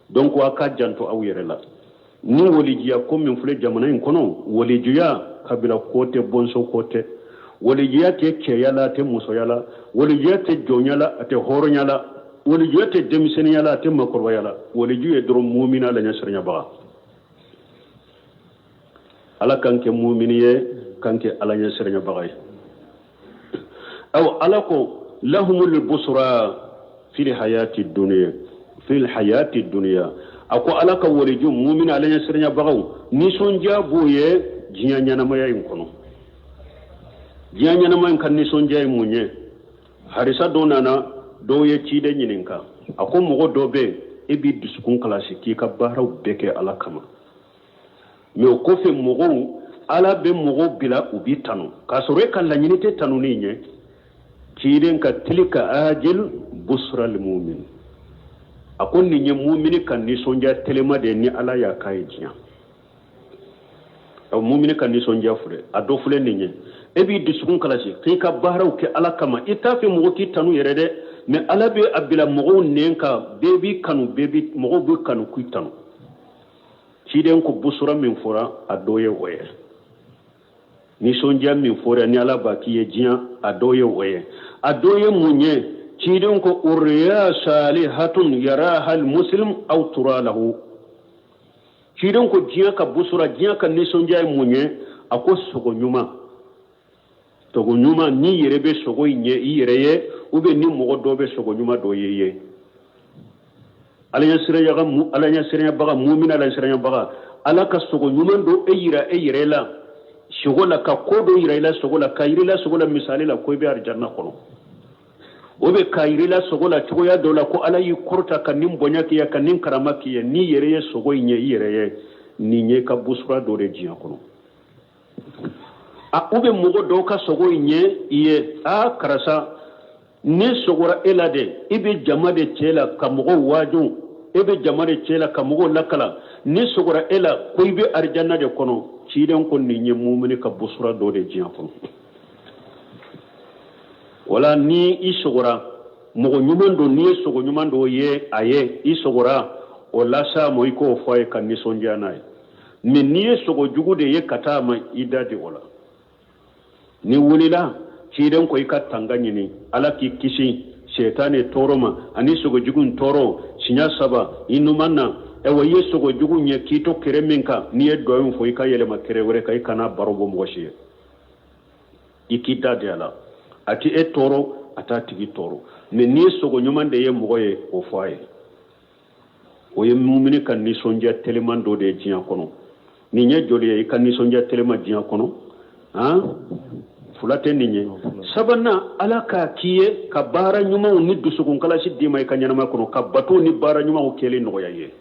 B: Donc a ka janto aw yɛrɛ la. Ni walijiya ko min filɛ jamana in kɔnɔ, walijiya kabila ko tɛ, bɔnsɔn ko tɛ. Walijiya tɛ cɛya la, a tɛ musoya la. Walijiya tɛ jɔnya la, a tɛ hɔrɔnya la. Walijiya tɛ denmisɛnninya la, a tɛ makɔrɔbaya la. Waliju ye dɔrɔn mumina la ɲɛsiranyabaga. Ala k'an kɛ mumini ye, k'an kɛ Ala ɲɛsiranyabaga ye. Aw Ala ko lahumul busra fil hayati dunya, fil hayati dunya. A ko Ala ka waliju mumini Ala ɲɛsiranyabagaw, nisɔndiya b'u ye diɲɛ ɲɛnamaya in kɔnɔ. Diɲɛ ɲɛnamaya in ka nisɔndiya ye mun ye? Harisa dɔ nana, dɔw ye ciden ɲininka. A ko mɔgɔ dɔ bɛ yen, e b'i dusukun kalasi k'i ka baaraw bɛɛ kɛ Ala kama, mais o kɔfɛ mɔgɔw, Ala bɛ mɔgɔw bila u b'i tanu k'a sɔrɔ e ka laɲini tɛ tanuni ɲɛ. Ciden ka tilka ajil busra lil mumin, a ko nin ye mumini ka nisɔndiya telema de ye ni Ala y'a k'a ye diɲɛ. Aw mumini ka nisɔndiya filɛ, a dɔ filɛ nin ye. E b'i dusukun kalasi k'i ka baaraw kɛ Ala kama, i t'a fɛ mɔgɔ k'i tanu yɛrɛ dɛ, mais Ala bɛ a bila mɔgɔw nɛn kan, bɛɛ b'i kanu, bɛɛ b'i mɔgɔw b'i kanu k'i tanu. Ciden ko busura min fɔra, a dɔ ye o ye. Nisɔndiya min fɔra ni Ala b'a k'i ye diɲɛ, a dɔ ye o ye. A dɔ ye mun ye? Ciden ko ruya salihatun yaraha almuslim aw tura lahu. Ciden ko diɲɛ ka busura, diɲɛ ka nisɔndiya ye mun ye? A ko sogo ɲuman, sogo ɲuman, n'i yɛrɛ bɛ sogo in ye i yɛrɛ ye, ou bien ni mɔgɔ dɔ bɛ sogo ɲuman dɔ ye i ye. Ala ɲɛsiranyabaga, mumina ala ɲɛsiranyabaga, Ala ka sogo ɲuman dɔ e yira e yɛrɛ la sogo la, ka ko dɔ yira i la sogo la, ka yira i la sogo la, misali la ko i bɛ arijanna kɔnɔ, o bɛ ka yira i la sogo la cogoya dɔ la ko Ala y'i kɔrɔta ka nin bonya k'i ye, ka nin karama k'i ye. N'i yɛrɛ ye sogo in ye i yɛrɛ ye, nin ye ka busura dɔ de diɲɛ kɔnɔ. A u bɛ mɔgɔ dɔw ka sogo in ye i ye, a karisa, ne sogora e la dɛ, i bɛ jama de cɛ la ka mɔgɔw waaju, e bɛ jama de cɛ la ka mɔgɔw lakalan, ne sogora e la ko i bɛ arijanna de kɔnɔ. Ciden ko nin ye mumini ka busura dɔ de diɲɛ kɔnɔ. Wala ni i sogora mɔgɔ ɲuman don, n'i ye sogo ɲuman dɔ ye a ye, i sogora o la sa mɔ, i k'o fɔ a ye ka nisɔndiya n'a ye. Mais n'i ye sogo jugu de ye ka taa a ma, i da di o la. Ni wulila, ciden ko i ka tanga ɲini Ala k'i kisi sɛtanɛ tɔɔrɔ ma ani sogo jugu tɔɔrɔ siɲɛ saba i numan na. Ɛwa, i ye sogo jugu ye k'i to kɛrɛ min kan, n'i ye dɔ fɔ, i ka yɛlɛma kɛrɛ wɛrɛ kan, i kana baro bɔ mɔgɔ si ye, i k'i da di a la. A ti e tɔɔrɔ, a t'a tigi tɔɔrɔ. Mais n'i ye sogo ɲuman de ye mɔgɔ ye, o fɔ a ye. O ye mumini ka nisɔndiya teliman dɔ de ye diɲɛ kɔnɔ. Nin ye joli ye i ka nisɔndiya teliman diɲɛ kɔnɔ? Han, fila tɛ nin ye. Sabanan, Ala k'a k'i ye ka baara ɲumanw ni dusukunkalasi d'i ma i ka ɲɛnamaya kɔnɔ, ka bato ni baara ɲumanw kɛli nɔgɔya i ye,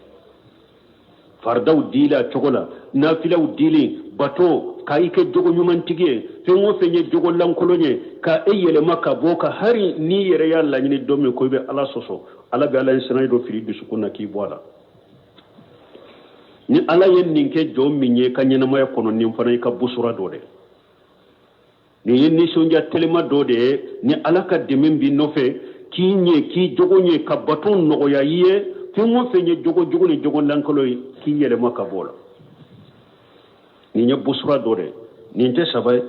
B: faridaw dili a cogo la, nafilaw dili, bato, ka i kɛ jogo ɲumantigi ye, fɛn o fɛn ye jogo lankolon ye, ka e yɛlɛma ka bɔ ka hari n'i yɛrɛ y'a laɲini don min ko i bɛ Ala sɔsɔ, Ala bɛ Ala ɲɛsiranɲɛ dɔ fili dusukun na k'i bɔ a la. Ni Ala ye nin kɛ jɔn min ye ka ɲɛnamaya kɔnɔ, nin fana i ka busura dɔ de, nin ye nisɔndiya telima dɔ de ye. Ni Ala ka dɛmɛ b'i nɔfɛ k'i ɲɛ, k'i jogo ɲɛ, ka bato nɔgɔya i ye, fɛn o fɛn ye jogo jugu ni jogo lankolon ye, k'i yɛlɛma ka bɔ o la, nin ye busura dɔ de. Nin tɛ saba ye.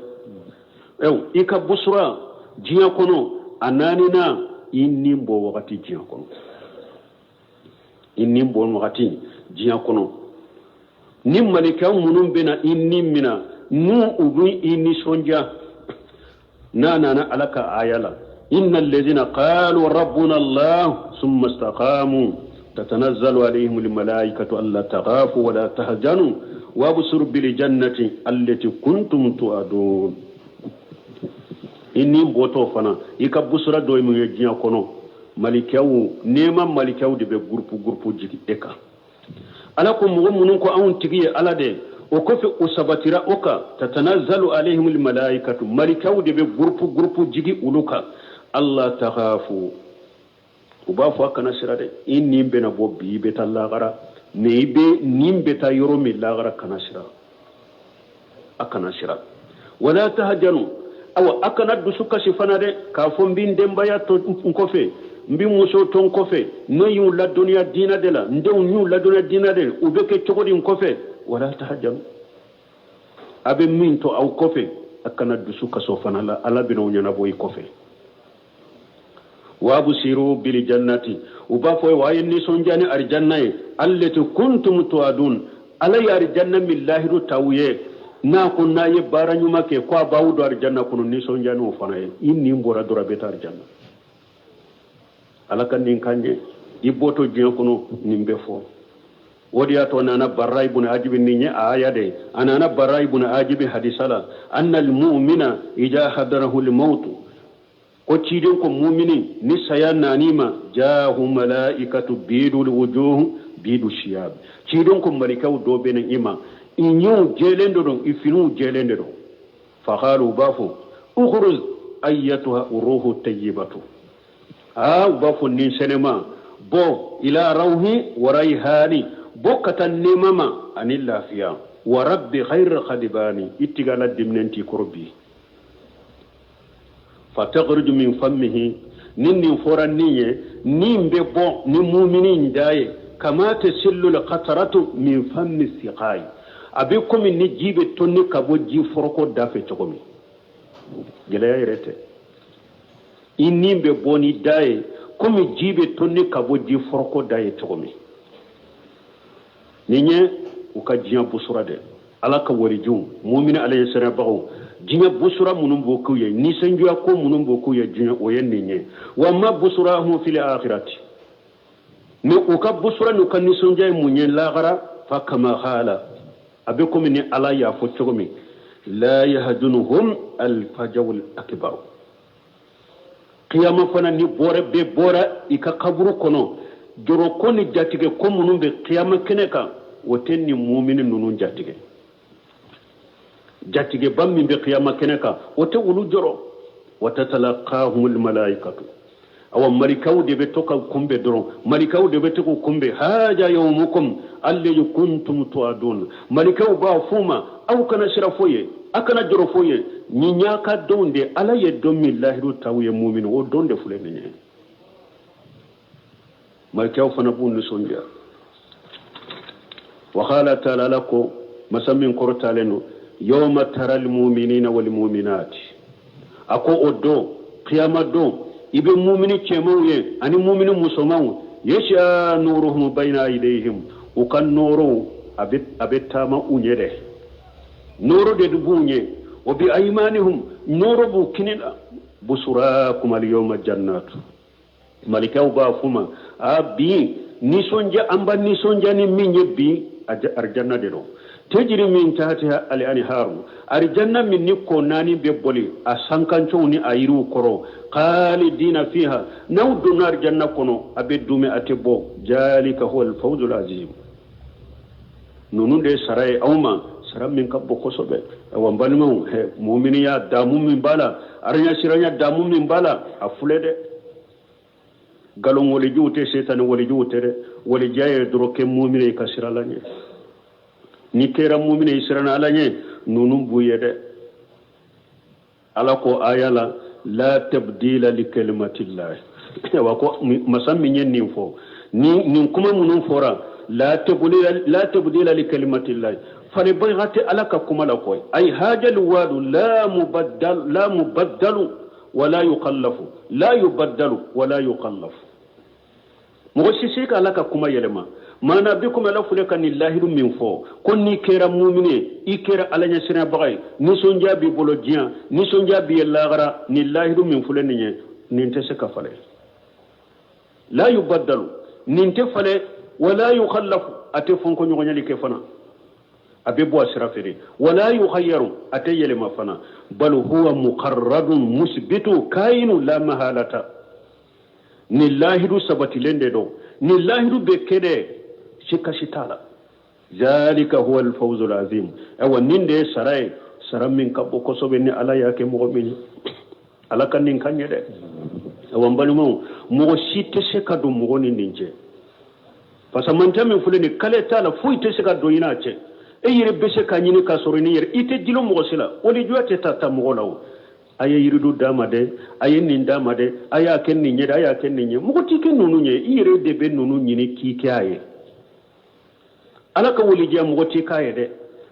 B: I ka busura diɲɛ kɔnɔ, a naaninan, i ni bɔ wagati diɲɛ kɔnɔ, i ni bɔ wagati diɲɛ kɔnɔ, ni malika minnu bɛna i ni mina, n'u u bɛ i nisɔndiya n'a nana Ala ka aya la: inna alladhina qalu rabbuna Allah thumma istaqamu tatanazzalu alayhim almalaikatu alla takhafu wala tahzanu wabshiru bil jannati allati kuntum tu'adun. I ni bɔtɔ fana, i ka busura dɔ ye mun ye diɲɛ kɔnɔ? Malikaw, nɛɛma malikaw de bɛ gurupu gurupu jigin e kan. Ala ko mɔgɔ minnu ko anw tigi ye Ala de, o kɔfɛ o sabatira o kan, tatanazzalu alayhim almalaikatu, malikaw de bɛ gurupu gurupu jigi olu kan, alla takhafu, u b'a fɔ a kana sira dɛ, i nin bɛna bɔ bi, i bɛ taa lagara, mais i bɛ nin bɛ taa yɔrɔ min lagara, kana sira, a kana sira. Wala tahjanu, awa a kana dusu kasi fana dɛ, k'a fɔ n bɛ n denbaya to n kɔfɛ, n bɛ muso to n kɔfɛ, ne y'u ladɔnniya diinɛ de la, n denw y'u ladɔnniya diinɛ de la, u bɛ kɛ cogo di n kɔfɛ? Wala tahjanu, a bɛ min to aw kɔfɛ, a kana dusu kaso fana la, Ala bɛna o ɲɛnabɔ i kɔfɛ. Wabsiru bil jannati, u b'a fɔ wa a ye nisɔndiya ni arijanna ye, allati kuntum tuadun, Ala ye arijanna min lahidu t'aw ye, n'a ko n'a ye baara ɲuman kɛ ko a b'aw don arijanna kɔnɔ, nisɔndiya n'o fana ye. I nin bɔra dɔrɔn, a bɛ taa arijanna. Ala ka nin kan ye i bɔtɔ diɲɛ kɔnɔ, nin bɛ fɔ. O de y'a to nana Barra ibn Ajibi, nin ye aya de, a nana Barra ibn Ajibi hadisa la, anna almu'mina ida hadarahu almautu, ko ciden ko mumini ni saya nani ma, jahu malaikatu bidul wujuh bidu shiyab, ciden ko malikaw dɔ bɛ na i ma, i ɲɛw jɛlen de don, i finiw jɛlen de don. Faqalu, u b'a fɔ ukhruj ayyatuha ruhu tayyibatu, aa, u b'a fɔ nin sɛnɛma bɔ, ila rawhi wa rayhani, bɔ ka taa nɛɛma ma ani lafiya, wa rabbi khayr khadibani, i tigi Ala diminen t'i kɔrɔ bi. Fatakhruju min fammihi, ni nin fɔra nin ye, nin bɛ bɔ ni mumini in da ye, kama tasillu alqataratu min fammi siqai, a bɛ komi ni ji bɛ tonni ka bɔ ji foroko da fɛ cogo min. Gɛlɛya yɛrɛ tɛ. I ni bɛ bɔ n'i da ye komi ji bɛ tonni ka bɔ ji foroko da ye cogo min. Nin ye u ka diɲɛ busura dɛ. Ala ka walijuw, mumini Ala ɲɛsiranbagaw, diɲɛ busura minnu b'o k'u ye, nisɔndiya ko minnu b'o k'u ye diɲɛ, o ye nin ye. Wa amma busurahum fil akhirati, mais u ka busura n'u ka nisɔndiya ye mun ye lahara? Fa kama qala, a bɛ komi ni Ala y'a fɔ cogo min, la yahzunuhum alfajawul akbar. Kiyama fana ni bɔra bɛɛ bɔra i ka kaburu kɔnɔ, jɔrɔko ni jatigɛ ko minnu bɛ kiyama kɛnɛ kan, o tɛ nin mumini ninnu jatigɛ. Jatigɛba min bɛ kiyama kɛnɛ kan, o tɛ olu jɔrɔ. Wa tatalaqahumul malaikatu, awa malikaw de bɛ to ka kunbɛn dɔrɔn, malikaw de bɛ to k'u kunbɛn. Haja yawmukum allazi kuntum tu'adun, malikaw b'a f'u ma, aw kana siran foyi ye, a kana jɔrɔ foyi ye, nin y'a ka don de, Ala ye don min lahidu t'aw ye mumini, o don de filɛ nin ye. Malikaw fana b'u nisɔndiya. Wa qala ta'ala, Ala ko, masa min kɔrɔtalen don, yawma taral mu'minina wal mu'minati, a ko o don, kiyama don, i bɛ mumini cɛmanw ye ani mumini musomanw, yas'a nuruhum bayna aydihim, u ka nɔɔrɔw a bɛ taama u ɲɛ dɛ, nɔɔrɔ de b'u ɲɛ, wa bi aymanihum, nɔɔrɔ b'u kini la, busurakum al yawma jannatu, malikaw b'a f'u ma, a bi nisɔndiya, an b'a nisɔndiya ni min ye bi, arijanna de don, tejiri min tahtiha al anharu, arijanna min ni kɔ naani bɛ boli a sankancow ni a yiriw kɔrɔ, khalidina fiha, n'aw donna arijanna kɔnɔ, a bɛ duumɛ, a tɛ bɔ, jalika huwa al fawzul azim. Ninnu de ye sara ye aw ma, sara min ka bon kosɛbɛ. Awa n balimaw, muminiya damu min b'a la, araɲasiranya damu min b'a la, a filɛ dɛ. Nkalon walijuw tɛ, setani walijuw tɛ dɛ. Walijuya ye dɔrɔn kɛ mumini ye ka siran Ala ɲɛ. N'i kɛra mumini ye, i siranna Ala ɲɛ, ninnu b'u ye dɛ. Ala ko aya la, la tabdila li kalimatillahi, wa ko masa min ye nin fɔ, nin kuma minnu fɔra, la tabdila, la tabdila li kalimatillahi, falenbaga tɛ Ala ka kuma la koyi. Ay hajal wadu la mubaddal, la mubaddalu wala yukallafu, la yubaddalu wala yukallafu. Mɔgɔ si se ka Ala ka kuma yɛlɛma. Maana bi komi Ala filɛ ka nin lahidu min fɔ, ko n'i kɛra mumini ye, i kɛra Ala ɲɛsiranbaga ye, nisɔndiya b'i bolo diɲɛ, nisɔndiya b'i ye lahara, nin lahidu min filɛ nin ye, nin tɛ se ka falen. La yubaddalu, nin tɛ falen, wala yukhallafu, a tɛ fɔnkɔɲɔgɔnyali kɛ fana, a bɛ bɔ a sira fɛ de, wala yukhayyaru, a tɛ yɛlɛma fana, bal huwa muqarradun musbitu kayinu la mahalata. Nin lahidu sabatilen de don, nin lahidu bɛ kɛ dɛ, sikasi t'a la. Zalika huwa alfawzul azim. Awa nin de ye sara ye, sara min ka bon kosɛbɛ, ni Ala y'a kɛ mɔgɔ min ye. Ala ka nin ka ɲɛ dɛ. Awa n balimaw, mɔgɔ si tɛ se ka don mɔgɔ ni nin cɛ. Fasamantɛ min filɛ nin, kale t'a la, foyi tɛ se ka don i n'a cɛ. E yɛrɛ bɛ se ka ɲini k'a sɔrɔ i ni yɛrɛ i tɛ dulon mɔgɔ si la. Walijuya tɛ taa mɔgɔ la. O a ye yiridu d'a ma dɛ, a ye nin d'a ma dɛ, a y'a kɛ nin ye dɛ, a y'a kɛ nin ye, mɔgɔ t'i kɛ ninnu ye. I yɛrɛ de bɛ ninnu ɲini k'i kɛ a ye. Ala ka walijuya mɔgɔ t'i k'a ye dɛ,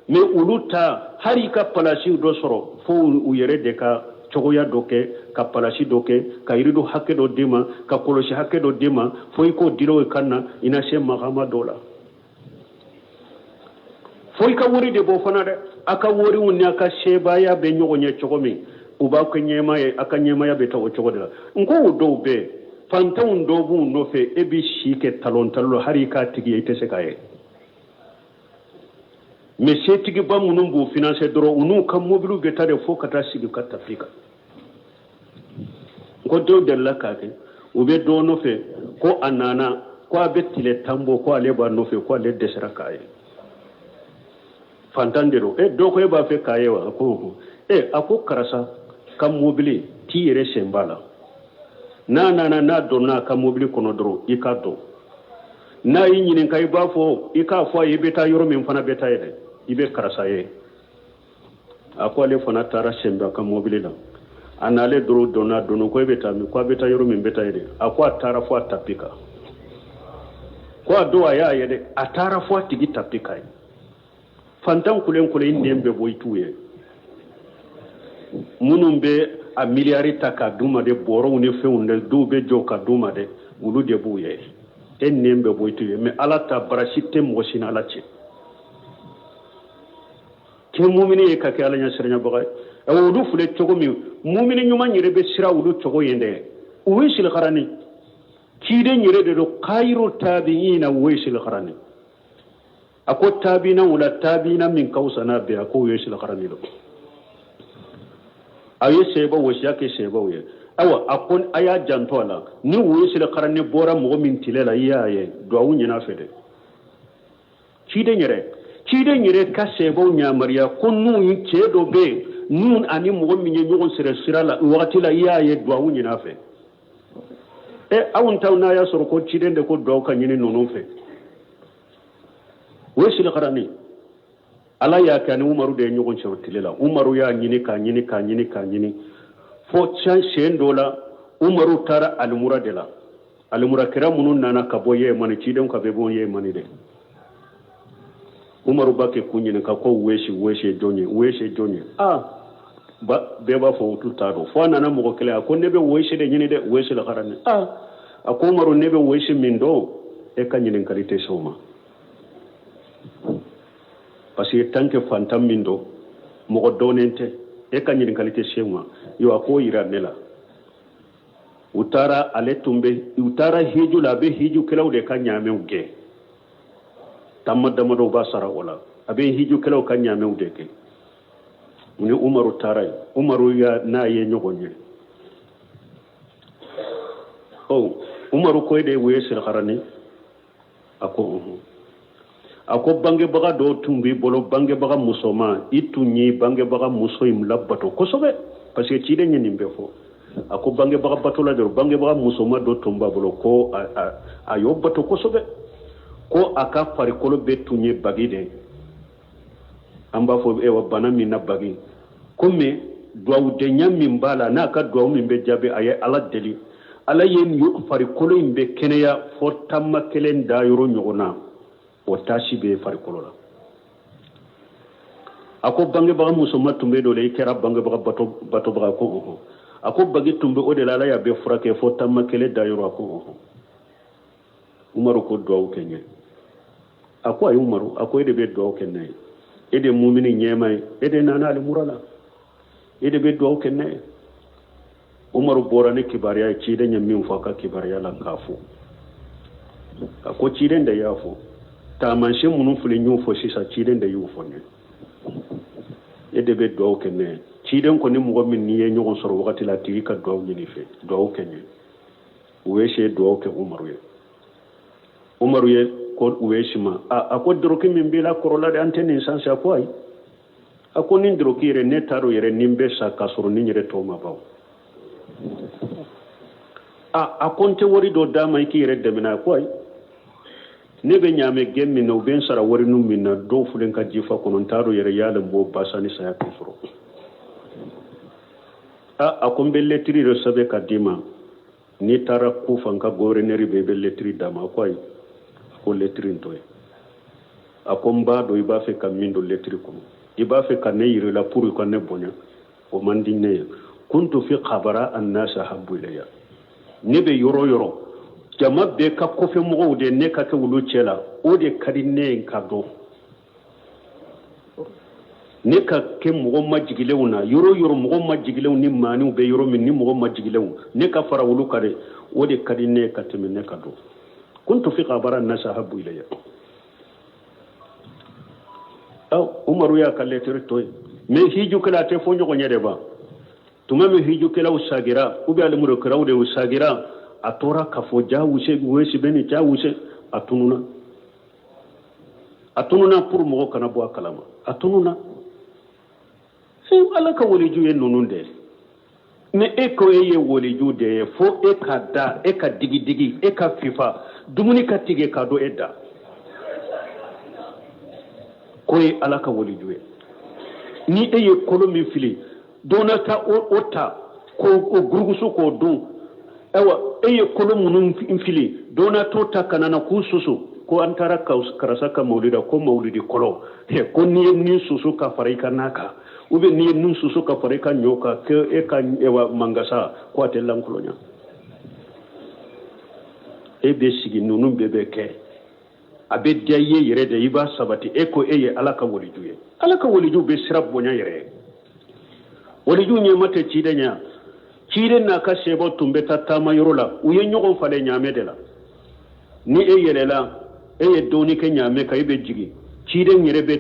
B: mais olu ta, hali i ka palasi dɔ sɔrɔ, fo u yɛrɛ de ka cogoya dɔ kɛ, ka palasi dɔ kɛ, ka yiridu hakɛ dɔ d'i ma, ka kɔlɔsi hakɛ dɔ d'i ma, fo i k'o dila o kan na, i na se magama dɔ la, fo i ka wari de bɔ fana dɛ. A ka wariw ni a ka sebaaya bɛ ɲɔgɔn ye cogo min, u b'aw kɛ ɲɛmaa ye, a ka ɲɛmaaya bɛ taa o cogo de la. N ko o dɔw bɛ yen, fantanw dɔw b'u nɔfɛ, e bɛ si kɛ talon talon la, hali i k'a tigi ye, i tɛ se k'a ye. Mais setigiba minnu b'u financer dɔrɔn, u n'u ka mobiliw bɛ taa de fo ka taa sigi u ka tapi kan. N ko dɔw delila k'a kɛ, u bɛ dɔ nɔfɛ, ko a nana, ko a bɛ tile 10 bɔ, ko ale b'a nɔfɛ, ko ale dɛsɛra k'a ye, fantan de don. E dɔ ko e b'a fɛ k'a ye wa? A ko e, a ko karisa ka mobili t'i yɛrɛ sen b'a la, n'a nana, n'a donna a ka mobili kɔnɔ dɔrɔn, i k'a dɔn. N'a y'i ɲininka, i b'a fɔ, i k'a fɔ a ye, i bɛ taa yɔrɔ min fana bɛ taa yen dɛ, i bɛ karisa ye. A ko ale fana taara sen bɛ a ka mobili la, a n'ale dɔrɔn donna, donna, ko e bɛ taa min? Ko a bɛ taa yɔrɔ min, bɛ taa yen dɛ. A ko a taara fo a tapi kan, ko a don a y'a ye dɛ, a taara fo a tigi tapi kan ye. Fantan kulen kulen, i nɛn bɛ bɔ, i t'u ye. Minnu bɛ a miliyari ta k'a d'u ma de, bɔrɔw ni fɛnw de, dɔw bɛ jɔ ka d'u ma dɛ, olu de b'u ye. E nɛn bɛ bɔ i t'u ye, mais Ala ta barasi tɛ mɔgɔ si ni Ala cɛ. Kɛ mumini ye ka kɛ Ala ɲɛsiranyabaga ye. Awa, olu filɛ cogo min, mumini ɲuman yɛrɛ bɛ siran olu cogo ye dɛ. Uwaisil Karani, ciden yɛrɛ de don, kayiru tabiina Uwaisil Karani. A ko tabiina wula, tabiina min ka fisa n'a bɛɛ, a ko Uwaisil Karani don. A ye sebaw wasiya kɛ sebaw ye. Ayiwa, a ko a y'a janto a la, ni Uwaisil Karani bɔra mɔgɔ min tile la, i y'a ye, duwawu ɲin'a fɛ dɛ. Ciden yɛrɛ ka sebaw yamaruya ko n'u ye cɛ dɔ bɛ yen, n'u ani mɔgɔ min ye ɲɔgɔn sɔrɔ sira la wagati la, i y'a ye, duwawu ɲin'a fɛ. E, anw taw, n'a y'a sɔrɔ ko ciden de ko duwawu ka ɲini ninnu fɛ. Uwaisil Karani, Ala y'a kɛ ani Umaru de ye ɲɔgɔn sɔrɔ tile la. Umaru y'a ɲini k'a ɲini k'a ɲini k'a ɲini, fo siɲɛ dɔ la, Umaru taara alimura de la. Alimurakira minnu nana ka bɔ Yemani, cidenw ka bɛ bɔ Yemani de. Umaru b'a kɛ k'u ɲininka ko Uwesi, Uwesi ye jɔn ye? Uwesi ye jɔn ye? Aa, bɛɛ b'a fɔ olu t'a dɔn. Fo a nana mɔgɔ kelen, a ko ne bɛ Uwesi de ɲini dɛ, Uwesi Lakarani. Aa, a ko Umaru, ne bɛ Uwesi min dɔn, e ka ɲininkali tɛ se o ma, parce que tant que fantan min don, mɔgɔ dɔnnen tɛ, e ka ɲininkali tɛ se o ma. Yo, a k'o yira ne la. U taara, ale tun bɛ, u taara hiju la, a bɛ hijukɛlaw de ka ɲaamɛw gɛn, taama damadɔw b'a sara o la, a bɛ hijukɛlaw ka ɲaamɛw de gɛn. U ni Umaru taara yen, Umaru ya n'a ye ɲɔgɔn ye. Ɔ, Umaru ko e de ye Uwaisil Karani? A ko ɔhɔn. A ko bangebaga dɔw tun b'i bolo, bangebaga musoman, i tun ye bangebaga muso in labato kosɛbɛ, parce que ciden ye nin bɛɛ fɔ. A ko bangebaga batola dɔrɔn, bangebaga musoman dɔ tun b'a bolo, ko a y'o bato kosɛbɛ, ko a ka farikolo bɛɛ tun ye bagi de ye, an b'a fɔ ewa bana min na bagi komi duwawudenya min b'a la, n'a ka duwawu min bɛ jaabi. A ye Ala deli, Ala ye farikolo in bɛ kɛnɛya fo taama kelen da yɔrɔ ɲɔgɔn na, o taasi bɛ farikolo la. A ko bangebaga musoman tun bɛ dɔ la, i kɛra bangebaga batobaga? Ko ɔhɔn. A ko bagi tun bɛ o de la, Ala y'a bɛɛ furakɛ fo taama kelen da yɔrɔ. A ko ɔhɔn. Umaru ko duwawu kɛ n ye. A ko ayi Umaru, a ko e de bɛ duwawu kɛ ne ye, e de mumini ɲɛma ye, e de nana alimura la, e de bɛ duwawu kɛ ne ye. Umaru bɔra ni kibaruya ye, ciden ye min fɔ a ka kibaruya la k'a fɔ. A ko ciden de y'a fɔ, taamasiyɛn minnu filɛ n y'o fɔ sisan, ciden de y'o fɔ n ye, e de bɛ duwawu kɛ ne ye. Ciden kɔni, mɔgɔ min n'i ye ɲɔgɔn sɔrɔ wagati la, a tigi ka duwawu ɲini fɛ, duwawu kɛ n ye. Uwesi ye duwawu kɛ Umaru ye. Umaru ye ko Uwesi ma, a ko doroki min b'i la kɔrɔla de, an tɛ nin sanse. A ko ayi, a ko nin doroki yɛrɛ, ne t'a dɔn yɛrɛ ni n bɛ sa k'a sɔrɔ nin yɛrɛ tɔ ma ban. A ko n tɛ wari dɔ d'a ma i k'i yɛrɛ dɛmɛ n'a ye? Ko ayi, ne bɛ ɲaamɛ gɛn min na, u bɛ n sara wari nu min na, dɔw filɛ n ka jifa kɔnɔ, n t'a dɔn yɛrɛ y'ale n b'o basa ni saya k'i sɔrɔ. A ko n bɛ lɛtiri dɔ sɛbɛn ka d'i ma, n'i taara Kufa, n ka gɔvɛrɛnɛri bɛ, i bɛ lɛtiri d'a ma. A ko ayi, a ko lɛtiri in to yen. A ko n b'a dɔn i b'a fɛ ka min don lɛtiri kɔnɔ, i b'a fɛ ka ne yir'i la pour ka ne bonya, o man di ne ye. Kuntu fi kabara annasi ahabbu ilayya, ne bɛ yɔrɔ yɔrɔ, jama bɛɛ ka kɔfɛ mɔgɔw de, ne ka kɛ olu cɛ la, o de ka di ne ye ka dɔn ne ka kɛ mɔgɔ majigilenw na yɔrɔ yɔrɔ, mɔgɔ majigilenw ni maaniw bɛ yɔrɔ min, ni mɔgɔ majigilenw, ne ka fara olu kan de, o de ka di ne ye ka tɛmɛ ne ka dɔn. Kuntu fi kabara annasi ahabbu ilayya. Aw, Umaru y'a ka lɛtiri to yen, mais hijukɛla a tɛ fɔ ɲɔgɔn ye de ban. Tuma min hijukɛlaw sagira, ou bien alimurukɛlaw de sagira, a tora k'a fɔ ja wuse wesi bɛ nin ja wuse, a tununa, a tununa pour mɔgɔ kana bɔ a kalama, a tununa. Ala ka waliju ye ninnu de ye. Ni e ko e ye waliju de ye, fo e ka da, e ka digidigi, e ka fifa, dumuni ka tigɛ ka don e da ko ye Ala ka waliju ye. Ni e ye kolo min fili, don na ta o ta k'o gurugusu k'o dun. Ayiwa, e ye kolo minnu fili, don na t'o ta ka na k'u susu, ko an taara karisa ka mawulida, ko mawulidi kɔlɔ, ko n'i ye nin susu ka fara i ka n'a kan. Ou bien n'i ye nun susu ka fara i ka ɲɔ kan ko e ka ewa mangasa ko a tɛ lankolonya. E bɛ sigi ninnu bɛɛ bɛ kɛ. A bɛ diya i ye yɛrɛ de i b'a sabati e ko e ye Ala ka waliju ye. Ala ka waliju bɛ siran bonya yɛrɛ ye. Waliju ɲɛma tɛ ciden ɲɛ. Ciden n'a ka sebaw tun bɛ taa taama yɔrɔ la, u ye ɲɔgɔn falen ɲaamɛ de la. Ni e yɛlɛla, e ye dɔɔni kɛ ɲaamɛ kan, e bɛ jigin. Ciden yɛrɛ bɛ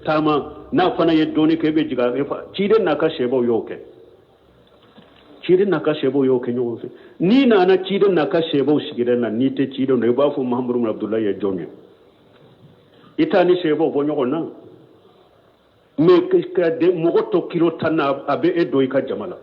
B: taama, n'a fana ye dɔɔni kɛ, e bɛ jigin. Ciden n'a ka sebaw y'o kɛ. Ciden n'a ka sebaw y'o kɛ ɲɔgɔn fɛ. N'i nana ciden n'a ka sebaw sigilen na, n'i tɛ ciden dɔn, i b'a fɔ Mahamadu bin Abudulayi ye jɔn ye. I t'a ni sebaw bɔ ɲɔgɔn na. Mais ka mɔgɔ to kilo tan na, a bɛ e don i ka jama la.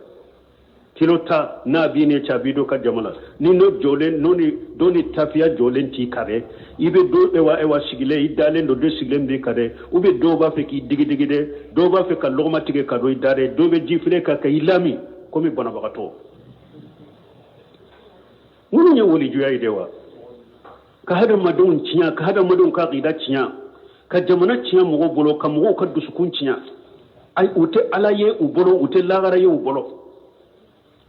B: Kilo tan n'a b'i ne cɛ, a b'i don ka jama la. Ni n'o jɔlen, n'o ni dɔ ni tafiya jɔlen t'i kan dɛ, i bɛ dɔ ewa ewa sigilen, i dalen don, dɔ sigilen b'i kan dɛ, ou bien dɔw b'a fɛ k'i digidigi dɛ, dɔw b'a fɛ ka lɔgɔma tigɛ ka don i da dɛ, dɔw bɛ ji filen ka i lamin komi banabagatɔ. Minnu ye walijuya ye de wa? Ka hadamadenw tiɲɛ, ka hadamadenw ka akida tiɲɛ, ka jamana tiɲɛ mɔgɔw bolo, ka mɔgɔw ka dusukun tiɲɛ. Ayi, u tɛ Ala ye u bolo, u tɛ lahara ye u bolo.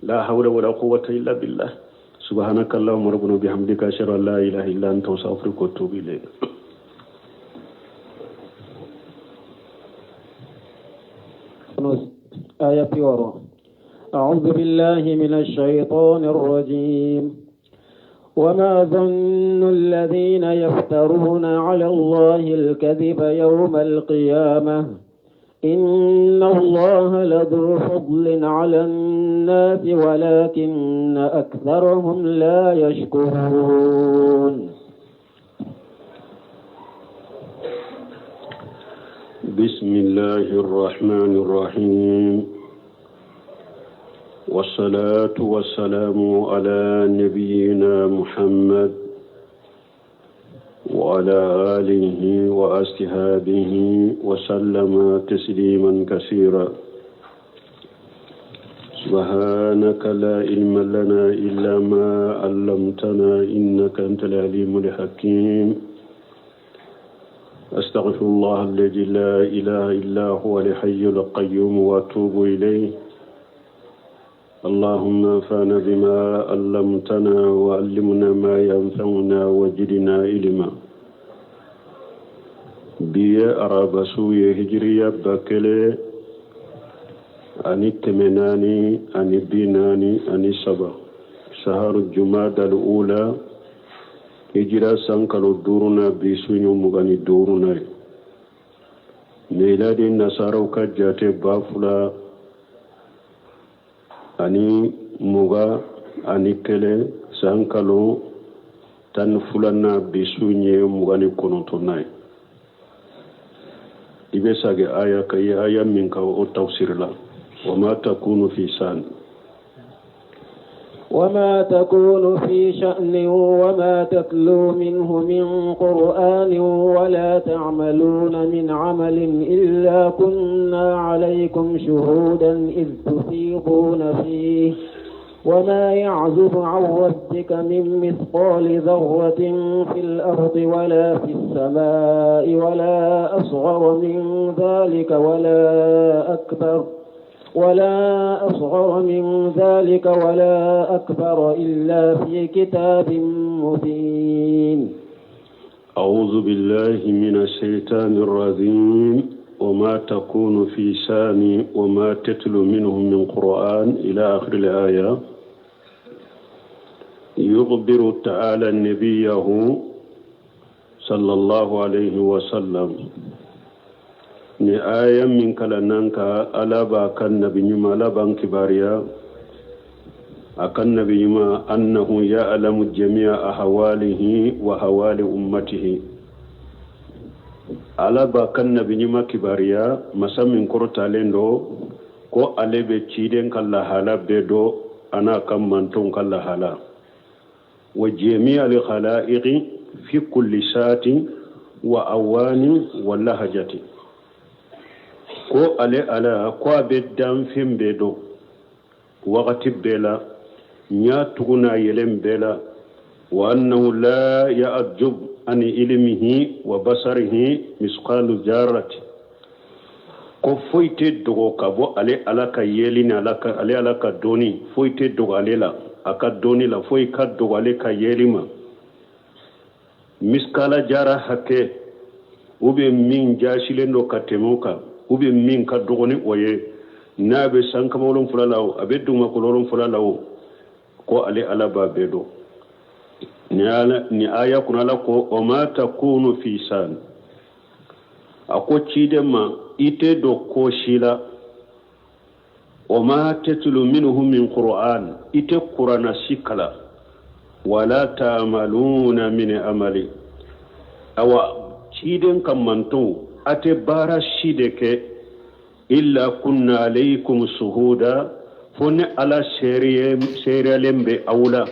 B: La hawla wala quwwata illa billah. Subhanaka Allahumma rabbana bihamdika ashhadu an la ilaha illa anta astaghfiruka wa atubu ilayk.
A: آية بيورو. أعوذ بالله من الشيطان الرجيم. وما ظن الذين يفترون على الله الكذب يوم القيامة إن الله لذو فضل على الناس ولكن أكثرهم لا يشكرون.
B: بسم الله الرحمن الرحيم، والصلاة والسلام على نبينا محمد وعلى آله وأصحابه وسلم تسليما كثيرا. سبحانك لا علم لنا إلا ما علمتنا إنك أنت العليم الحكيم. أستغفر الله الذي لا إله إلا هو الحي القيوم وأتوب إليه. اللهم انفعنا بما علمتنا وعلمنا ما ينفعنا وزدنا علما. Bi ye araba su ye, hijiriya 1443, saharu jumada ula, hijira san kalo duurunan, bi su ɲɔ 25nan ye. Miladi nasaraw ka jate 2021, san kalo 12nan, bi su ɲɛ 29nan ye. I bɛ sagi aya ka ye aya min ka o tafsir la. وما تكون في شأن
A: وما تكون في شأن وما تتلو منه من قرآن ولا تعملون من عمل إلا كنا عليكم شهودا إذ تفيضون فيه وما يعزب عن ربك من مثقال ذرة في الأرض ولا في السماء ولا أصغر من ذلك ولا أكبر إلا في كتاب مبين.
B: أعوذ بالله من الشيطان الرجيم. وما تكون في شأن وما تتلو منه من قرآن إلى آخر الآية. يخبر تعالى نبيه صلى الله عليه وسلم ni aya min kalannan ka Ala b'a kan nabi ɲuman, Ala b'an kibaruya a kan nabi ɲuman annahu ya'lamu jami'a ahwalihi wa ahwali ummatihi. Ala b'a kan nabi ɲuman kibaruya, masa min kɔrɔtalen don, ko ale bɛ ciden ka lahala bɛɛ dɔn, a n'a ka mantonw ka lahala, wa jami'a al-khalaiqi fi kulli sa'atin wa awani wa lahajati. Ko ale Ala ko a bɛ danfɛn bɛɛ dɔn wagati bɛɛ la, ɲa tugu n'a yɛlɛn bɛɛ la. Wa annahu la ya'jub an ilmihi wa basarihi misqalu jarati. Ko foyi tɛ dogo ka bɔ ale Ala ka yeli ni ale Ala ka dɔnni, foyi tɛ dogo ale la a ka dɔnni la, foyi ka dogo ale ka yeli ma. Misikala jara hakɛ ou bien min jaasilen don ka tɛmɛ o kan, ou bien min ka dɔgɔ ni o ye, n'a bɛ sankaba wolonfila la o, a bɛ dugumakolo wolonfila la o, ko ale Ala b'a bɛɛ dɔn. Ni aya kɔnɔ Ala ko o ma takunu fi san, a ko ciden ma i tɛ don ko si la, o ma tatlu minhu min qur'an, i tɛ kurana si kalan, wala ta'maluna min amali, awa ciden ka mantonw a tɛ baara si de kɛ, illa kunna alaykum suhuda, fo ne Ala seereyalen bɛ aw la,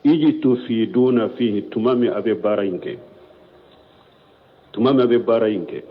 B: iz tufiduna fihi, tuma min a bɛ baara in kɛ, tuma min a bɛ baara in kɛ.